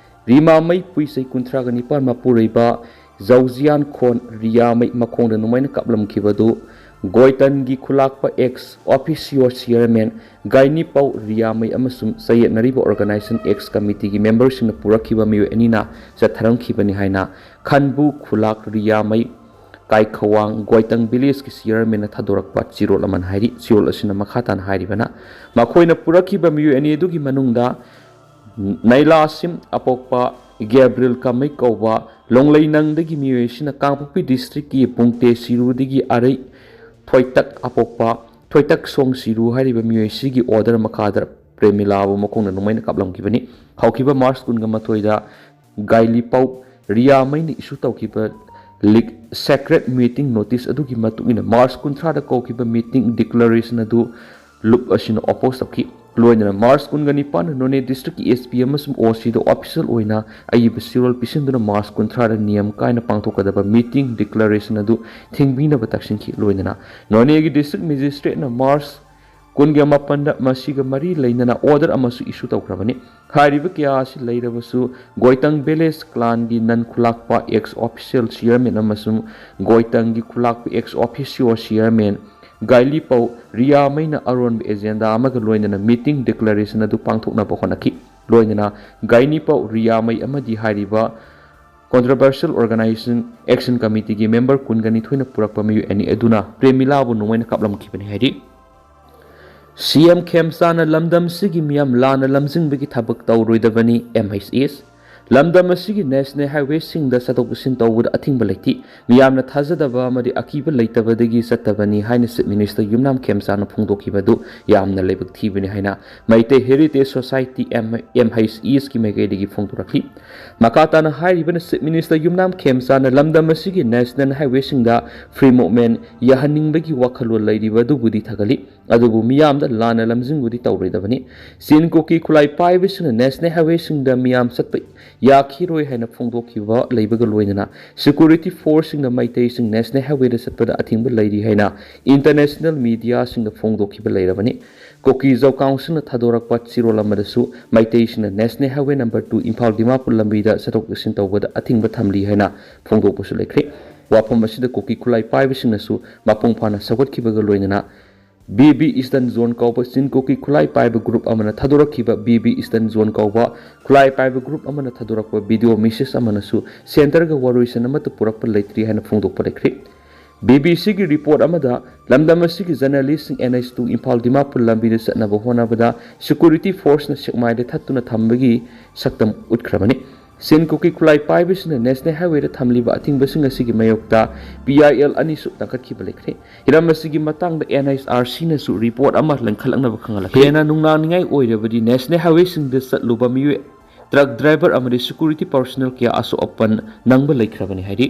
ꯔꯤꯃꯥꯃꯩ ꯄꯨꯏ ꯆꯍꯤ ꯀꯨꯟꯊ꯭ꯔꯥꯒ ꯅꯤꯄꯥꯟ ꯃꯄꯨꯔꯣꯏꯕ ꯖꯧꯖꯤꯌꯥꯟ ꯈꯣꯟ ꯔꯤꯌꯥꯃꯩ ꯃꯈꯣꯡꯗ ꯅꯣꯡꯃꯩꯅ ꯀꯥꯞꯂꯝꯈꯤꯕ ꯑꯗꯨ ꯒꯣꯏꯇꯟꯒꯤ ꯈꯨꯂꯥꯛꯄ ex officio chairman ꯒꯥꯏꯅꯤꯄꯥꯎ ꯔꯤꯌꯥꯃꯩ ꯑꯃꯁꯨꯡ ꯆꯌꯦꯠꯅꯔꯤꯕ organization ex committeeꯒꯤ memberꯁꯤꯡꯅ ꯄꯨꯔꯛꯈꯤꯕ ꯃꯤꯑꯣꯏ ꯑꯅꯤꯅ ꯆꯠꯊꯔꯝꯈꯤꯕꯅꯤ ꯍꯥꯏꯅ ꯈꯟꯕꯨ ꯈꯨꯂꯥꯛ ꯔꯤꯌꯥꯃꯩ ꯇꯥꯏꯈꯋꯥꯡ ꯒꯣꯏꯇꯪ ꯚꯤꯂꯦꯖꯀꯤ ꯆꯤꯌꯔꯃꯦꯟꯅ ꯊꯥꯗꯣꯔꯛꯄ ꯆꯦꯔꯣꯜ ꯑꯃꯅ ꯍꯥꯏꯔꯤ꯫ ꯆꯦꯔꯣꯜ ꯑꯁꯤꯅ ꯃꯈꯥ ꯇꯥꯅ ꯍꯥꯏꯔꯤꯕꯅ, ꯃꯈꯣꯏꯅ ꯄꯨꯔꯛꯈꯤꯕ ꯃꯤꯑꯣꯏ ꯑꯅꯤ ꯑꯗꯨꯒꯤ ꯃꯅꯨꯡꯗ ꯅꯥꯏꯂꯥꯁꯤꯝ ꯑꯄꯣꯛꯄ ꯒꯦꯕ꯭ꯔꯤꯜ ꯀꯥꯃꯩ ꯀꯧꯕ ꯂꯣꯡꯂꯩꯅꯪꯗꯒꯤ ꯃꯤꯑꯣꯏ ꯑꯁꯤꯅ ꯀꯥꯡꯄꯣꯛꯄꯤ ꯗꯤꯁꯇ꯭ꯔꯤꯛꯀꯤ ꯄꯨꯡꯇꯦ ꯁꯤꯔꯨꯗꯒꯤ ꯑꯔꯩ ꯊꯣꯏꯇꯛ ꯑꯄꯣꯛꯄ ꯊꯣꯏꯇꯛ ꯁꯣꯡ ꯁꯤꯔꯨ ꯍꯥꯏꯔꯤꯕ ꯃꯤꯑꯣꯏ ꯑꯁꯤꯒꯤ ꯑꯣꯔꯗꯔ ꯃꯈꯥꯗ ꯄ꯭ꯔꯦꯃꯤꯂꯥꯕꯨ ꯃꯈꯣꯡꯅ ꯅꯣꯡꯃꯩꯅ ꯀꯥꯞꯂꯝꯈꯤꯕꯅꯤ꯫ ꯍꯧꯈꯤꯕ ꯃꯥꯔꯆ ꯀꯨꯟꯒ ꯃꯥꯊꯣꯏꯗ ꯒꯥꯏꯂꯤꯄꯧ ꯔꯤꯌꯥꯃꯩꯅ ꯏꯁꯨ ꯇꯧꯈꯤꯕ ꯂꯤꯛ ꯁꯦꯀ꯭ꯔꯦꯠ ꯃꯤꯇꯤꯡ ꯅꯣꯇꯤꯁ ꯑꯗꯨꯒꯤ ꯃꯇꯨꯡ ꯏꯟꯅ ꯃꯥꯔꯆ ꯀꯨꯟꯊ꯭ꯔꯥꯗ ꯀꯧꯈꯤꯕ ꯃꯤꯇꯤꯡ ꯗꯤꯀ꯭ꯂꯔꯦꯁꯟ ꯑꯗꯨ ꯂꯨꯞ ꯑꯁꯤꯅ ꯑꯣꯄꯣꯖ ꯇꯧꯈꯤ꯫ ꯂꯣꯏꯅꯅ ꯃꯥꯔꯆ ꯀꯨꯟꯒ ꯅꯤꯄꯥꯟꯗ ꯅꯣꯅꯦ ꯗꯤꯁꯇ꯭ꯔꯤꯛꯀꯤ ꯑꯦꯁ ꯄꯤ ꯑꯃꯁꯨꯡ ꯑꯣ ꯁꯤꯗ ꯑꯣꯐꯤꯁꯤꯌꯦꯜ ꯑꯣꯏꯅ ꯑꯏꯕ ꯆꯦꯔꯣꯜ ꯄꯤꯁꯤꯟꯗꯨꯅ ꯃꯥꯔꯆ ꯀꯨꯟꯊ꯭ꯔꯥꯗ ꯅꯤꯌꯝ ꯀꯥꯏꯅ ꯄꯥꯡꯊꯣꯛꯀꯗꯕ ꯃꯤꯇꯤꯡ ꯗꯤꯀ꯭ꯂꯔꯦꯁꯟ ꯑꯗꯨ ꯊꯤꯡꯕꯤꯅꯕ ꯇꯛꯁꯤꯟꯈꯤ꯫ ꯂꯣꯏꯅꯅ ꯅꯣꯅꯦꯒꯤ ꯗꯤꯁꯇ꯭ꯔꯤꯛ ꯃꯦꯖꯤꯁꯇ꯭ꯔꯦꯠꯅ ꯃꯥꯔꯆ ꯀꯨꯟꯒ ꯃꯥꯄꯟꯗ ꯃꯁꯤꯒ ꯃꯔꯤ ꯂꯩꯅꯅ ꯑꯣꯔꯗꯔ ꯑꯃꯁꯨ ꯏꯁꯨ ꯇꯧꯈ꯭ꯔꯕꯅꯤ꯫ ꯍꯥꯏꯔꯤꯕ ꯀꯌꯥ ꯑꯁꯤ ꯂꯩꯔꯕꯁꯨ, ꯒꯣꯏꯇꯪ ꯚꯤꯂꯦꯖ ꯀ꯭ꯂꯥꯟꯒꯤ ꯅꯟ ꯈꯨꯂꯥꯛꯄ ꯑꯦꯛꯁ ꯑꯣꯐꯤꯁꯤꯌꯦꯜ ꯆꯤꯌꯔꯃꯦꯟ ꯑꯃꯁꯨꯡ ꯒꯣꯏꯇꯪꯒꯤ ꯈꯨꯂꯥꯛꯄ ꯑꯦꯛꯁ ꯑꯣꯐꯤꯁꯤꯌꯣ ꯆꯤꯌꯔꯃꯦꯟ ꯒꯥꯏꯂꯤꯄꯧ ꯔꯤꯌꯥꯃꯩꯅ ꯑꯔꯣꯟꯕ ꯑꯦꯖꯦꯟꯗꯥ ꯑꯃꯒ ꯂꯣꯏꯅꯅ ꯃꯤꯇꯤꯡ ꯗꯤꯀ꯭ꯂꯔꯦꯁꯟ ꯑꯗꯨ ꯄꯥꯡꯊꯣꯛꯅꯕ ꯍꯣꯠꯅꯈꯤ꯫ ꯂꯣꯏꯅꯅ ꯒꯥꯏꯅꯤꯄꯧ ꯔꯤꯌꯥꯃꯩ ꯑꯃꯗꯤ ꯍꯥꯏꯔꯤꯕ ꯀꯣꯟꯇ꯭ꯔꯣꯚꯔꯁꯤꯌꯦꯜ ꯑꯣꯔꯒꯅꯥꯏꯖꯦꯁꯟ ꯑꯦꯛꯁꯟ ꯀꯃꯤꯇꯤꯒꯤ ꯃꯦꯝꯕꯔ ꯀꯨꯟꯒ ꯅꯤꯊꯣꯏꯅ ꯄꯨꯔꯛꯄ ꯃꯤꯑꯣꯏ ꯑꯅꯤ ꯑꯗꯨꯅ ꯄ꯭ꯔꯦꯃꯤꯂꯥꯕꯨ ꯅꯣꯡꯃꯩꯅ ꯀꯥꯞꯂꯝꯈꯤꯕꯅꯤ ꯍꯥꯏꯔꯤ꯫ ꯁꯤ ꯑꯦꯝ ꯈꯦꯝꯆꯥꯟꯅ ꯂꯝꯗꯝ ꯑꯁꯤꯒꯤ ꯃꯤꯌꯥꯝ ꯂꯥꯟꯅ ꯂꯝꯖꯤꯡꯕꯒꯤ ꯊꯕꯛ ꯇꯧꯔꯣꯏꯗꯕꯅꯤ, ꯑꯦꯝ ꯑꯩꯆ ꯑꯦꯁ꯫ ꯂꯝꯗꯝ ꯑꯁꯤꯒꯤ ꯅꯦꯁꯅꯦꯜ ꯍꯥꯏꯋꯦꯁꯤꯡꯗ ꯆꯠꯊꯣꯛ ꯆꯠꯁꯤꯟ ꯇꯧꯕꯗ ꯑꯊꯤꯡꯕ ꯂꯩꯇꯦ꯫ ꯃꯤꯌꯥꯝꯅ ꯊꯥꯖꯗꯕ ꯑꯃꯗꯤ ꯑꯀꯤꯕ ꯂꯩꯇꯕꯗꯒꯤ ꯆꯠꯇꯕꯅꯤ ꯍꯥꯏꯅ ꯆꯤꯐ ꯃꯤꯅꯤꯁꯇꯔ ꯌꯨꯝꯅꯥꯝ ꯈꯦꯝꯆꯥꯟꯅ ꯐꯣꯡꯗꯣꯛꯈꯤꯕ ꯑꯗꯨ ꯌꯥꯝꯅ ꯂꯥꯏꯕꯛ ꯊꯤꯕꯅꯤ ꯍꯥꯏꯅ Meitei heritage society, M H E ꯑꯦꯁꯀꯤ ꯃꯥꯏꯀꯩꯗꯒꯤ ꯐꯣꯡꯗꯣꯔꯛꯈꯤ꯫ ꯃꯈꯥ ꯇꯥꯅ ꯍꯥꯏꯔꯤꯕꯅ, ꯆꯤꯐ ꯃꯤꯅꯤꯁꯇꯔ ꯌꯨꯝꯅꯥꯝ ꯈꯦꯝꯆꯥꯟꯅ ꯂꯝꯗꯝ ꯑꯁꯤꯒꯤ ꯅꯦꯁꯅꯦꯜ ꯍꯥꯏꯋꯦꯁꯤꯡꯗ ꯐ꯭ꯔꯤ ꯃꯨꯚꯃꯦꯟ ꯌꯥꯍꯟꯅꯤꯡꯕꯒꯤ ꯋꯥꯈꯜꯂꯣꯟ ꯂꯩꯔꯤꯕ ꯑꯗꯨꯕꯨꯗꯤ ꯊꯥꯒꯠꯂꯤ, ꯑꯗꯨꯕꯨ ꯃꯤꯌꯥꯝꯗ ꯂꯥꯟꯅ ꯂꯝꯖꯤꯡꯕꯗꯤ ꯇꯧꯔꯣꯏꯗꯕꯅꯤ꯫ ꯆꯤꯟ ꯀꯨꯀꯤ ꯈꯨꯠꯂꯥꯏ ꯄꯥꯏꯕꯁꯤꯡꯅ ꯅꯦꯁꯅꯦꯜ ꯍꯥꯏꯋꯦꯁꯤꯡꯗ ꯃꯤꯌꯥꯝ ꯆꯠꯄ ꯌꯥꯈꯤꯔꯣꯏ ꯍꯥꯏꯅ ꯐꯣꯡꯗꯣꯛꯈꯤꯕ ꯂꯩꯕꯒ ꯂꯣꯏꯅꯅ ꯁꯦꯀ꯭ꯌꯨꯔꯤꯇꯤ ꯐꯣꯔꯁꯁꯤꯡꯅ ꯃꯩꯇꯩꯁꯤꯡ ꯅꯦꯁꯅꯦꯜ ꯍꯥꯏꯋꯦꯗ ꯆꯠꯄꯗ ꯑꯊꯤꯡꯕ ꯂꯩꯔꯤ ꯍꯥꯏꯅ ꯏꯟꯇꯔꯅꯦꯁꯅꯦꯜ ꯃꯤꯗꯤꯌꯥꯁꯤꯡꯗ ꯐꯣꯡꯗꯣꯛꯈꯤꯕ ꯂꯩꯔꯕꯅꯤ꯫ ꯀꯨꯀꯤ ꯖꯧ ꯀꯥꯎꯟꯁꯤꯜꯅ ꯊꯥꯗꯣꯔꯛꯄ ꯆꯦꯔꯣꯜ ꯑꯃꯗꯁꯨ ꯃꯩꯇꯩꯁꯤꯡꯅ national highway number two Imphal Dimapur ꯂꯝꯕꯤꯗ ꯆꯠꯊꯣꯛ ꯆꯠꯁꯤꯟ ꯇꯧꯕꯗ ꯑꯊꯤꯡꯕ ꯊꯝꯂꯤ ꯍꯥꯏꯅ ꯐꯣꯡꯗꯣꯛꯄꯁꯨ ꯂꯩꯈ꯭ꯔꯦ꯫ ꯋꯥꯐꯝ ꯑꯁꯤꯗ ꯀꯨꯀꯤ ꯈꯨꯠꯂꯥꯏ ꯄꯥꯏꯕꯁꯤꯡꯅꯁꯨ ꯃꯄꯨꯡ ꯐꯥꯅ ꯁꯧꯒꯠꯈꯤꯕꯒ ꯂꯣꯏꯅꯅ ꯕꯤ ꯕꯤ ꯏꯁꯇꯔꯟ ꯖꯣꯟ ꯀꯧꯕ ꯆꯤꯟ ꯀꯨꯀꯤ ꯈꯨꯠꯂꯥꯏ ꯄꯥꯏꯕ ꯒ꯭ꯔꯨꯞ ꯑꯃꯅ ꯊꯥꯗꯣꯔꯛꯈꯤꯕ ꯕꯤ ꯕꯤ ꯏꯁꯇꯔꯟ ꯖꯣꯟ ꯀꯧꯕ ꯈꯨꯠꯂꯥꯏ ꯄꯥꯏꯕ ꯒ꯭ꯔꯨꯞ ꯑꯃꯅ ꯊꯥꯗꯣꯔꯛꯄ ꯚꯤꯗꯤꯑꯣ ꯃꯦꯁꯦꯖ ꯑꯃꯅꯁꯨ ꯁꯦꯟꯇꯔꯒ ꯋꯥꯔꯣꯏꯁꯤꯟ ꯑꯃꯠꯇ ꯄꯨꯔꯛꯄ ꯂꯩꯇ꯭ꯔꯤ ꯍꯥꯏꯅ ꯐꯣꯡꯗꯣꯛꯄ ꯂꯩꯈ꯭ꯔꯦ꯫ ꯕꯤ ꯕꯤ ꯁꯤꯒꯤ ꯔꯤꯄꯣꯔꯠ ꯑꯃꯗ ꯂꯝꯗꯝ ꯑꯁꯤꯒꯤ ꯖꯔꯅꯦꯂꯤꯁꯁꯤꯡ N H two Imphal Dimapur ꯂꯝꯕꯤꯗ ꯆꯠꯅꯕ ꯍꯣꯠꯅꯕꯗ ꯁꯦꯀ꯭ꯌꯨꯔꯤꯇꯤ ꯐꯣꯔꯁꯅ ꯁꯦꯛꯃꯥꯏꯗ ꯊꯠꯇꯨꯅ ꯊꯝꯕꯒꯤ ꯁꯛꯇꯝ ꯎꯠꯈ꯭ꯔꯕꯅꯤ꯫ ꯆꯤꯟ ꯀꯨꯀꯤ ꯈꯨꯠꯂꯥꯏ ꯄꯥꯏꯕꯁꯤꯅ ꯅꯦꯁꯅꯦꯜ ꯍꯥꯏꯋꯦꯗ ꯊꯝꯂꯤꯕ ꯑꯊꯤꯡꯕꯁꯤꯡ ꯑꯁꯤꯒꯤ ꯃꯥꯌꯣꯛꯇ ꯄꯤ ꯑꯥꯏ ꯑꯦꯜ ꯑꯅꯤꯁꯨ ꯂꯪꯈꯠꯈꯤꯕ ꯂꯩꯈ꯭ꯔꯦ꯫ ꯍꯤꯔꯝ ꯑꯁꯤꯒꯤ ꯃꯇꯥꯡꯗ ꯑꯦꯟ ꯑꯩꯆ ꯑꯥꯔ ꯁꯤꯅꯁꯨ ꯔꯤꯄꯣꯔꯠ ꯑꯃ ꯂꯪꯈꯠꯂꯛꯅꯕ ꯈꯪꯍꯜꯂꯛꯈꯤ꯫ ꯍꯦꯟꯅ ꯅꯨꯡꯅꯥꯡꯅꯤꯡꯉꯥꯏ ꯑꯣꯏꯔꯕꯗꯤ ꯅꯦꯁꯅꯦꯜ ꯍꯥꯏꯋꯦꯁꯤꯡꯗ ꯆꯠꯂꯨꯕ ꯃꯤꯑꯣꯏ ꯇ꯭ꯔꯛ ꯗ꯭ꯔꯥꯏꯚꯔ ꯑꯃꯗꯤ ꯁꯦꯀ꯭ꯌꯨꯔꯤꯇꯤ ꯄꯔꯁꯣꯅꯦꯜ ꯀꯌꯥ ꯑꯁꯣꯛ ꯑꯄꯟ ꯅꯪꯕ ꯂꯩꯈ꯭ꯔꯕꯅꯤ ꯍꯥꯏꯔꯤ꯫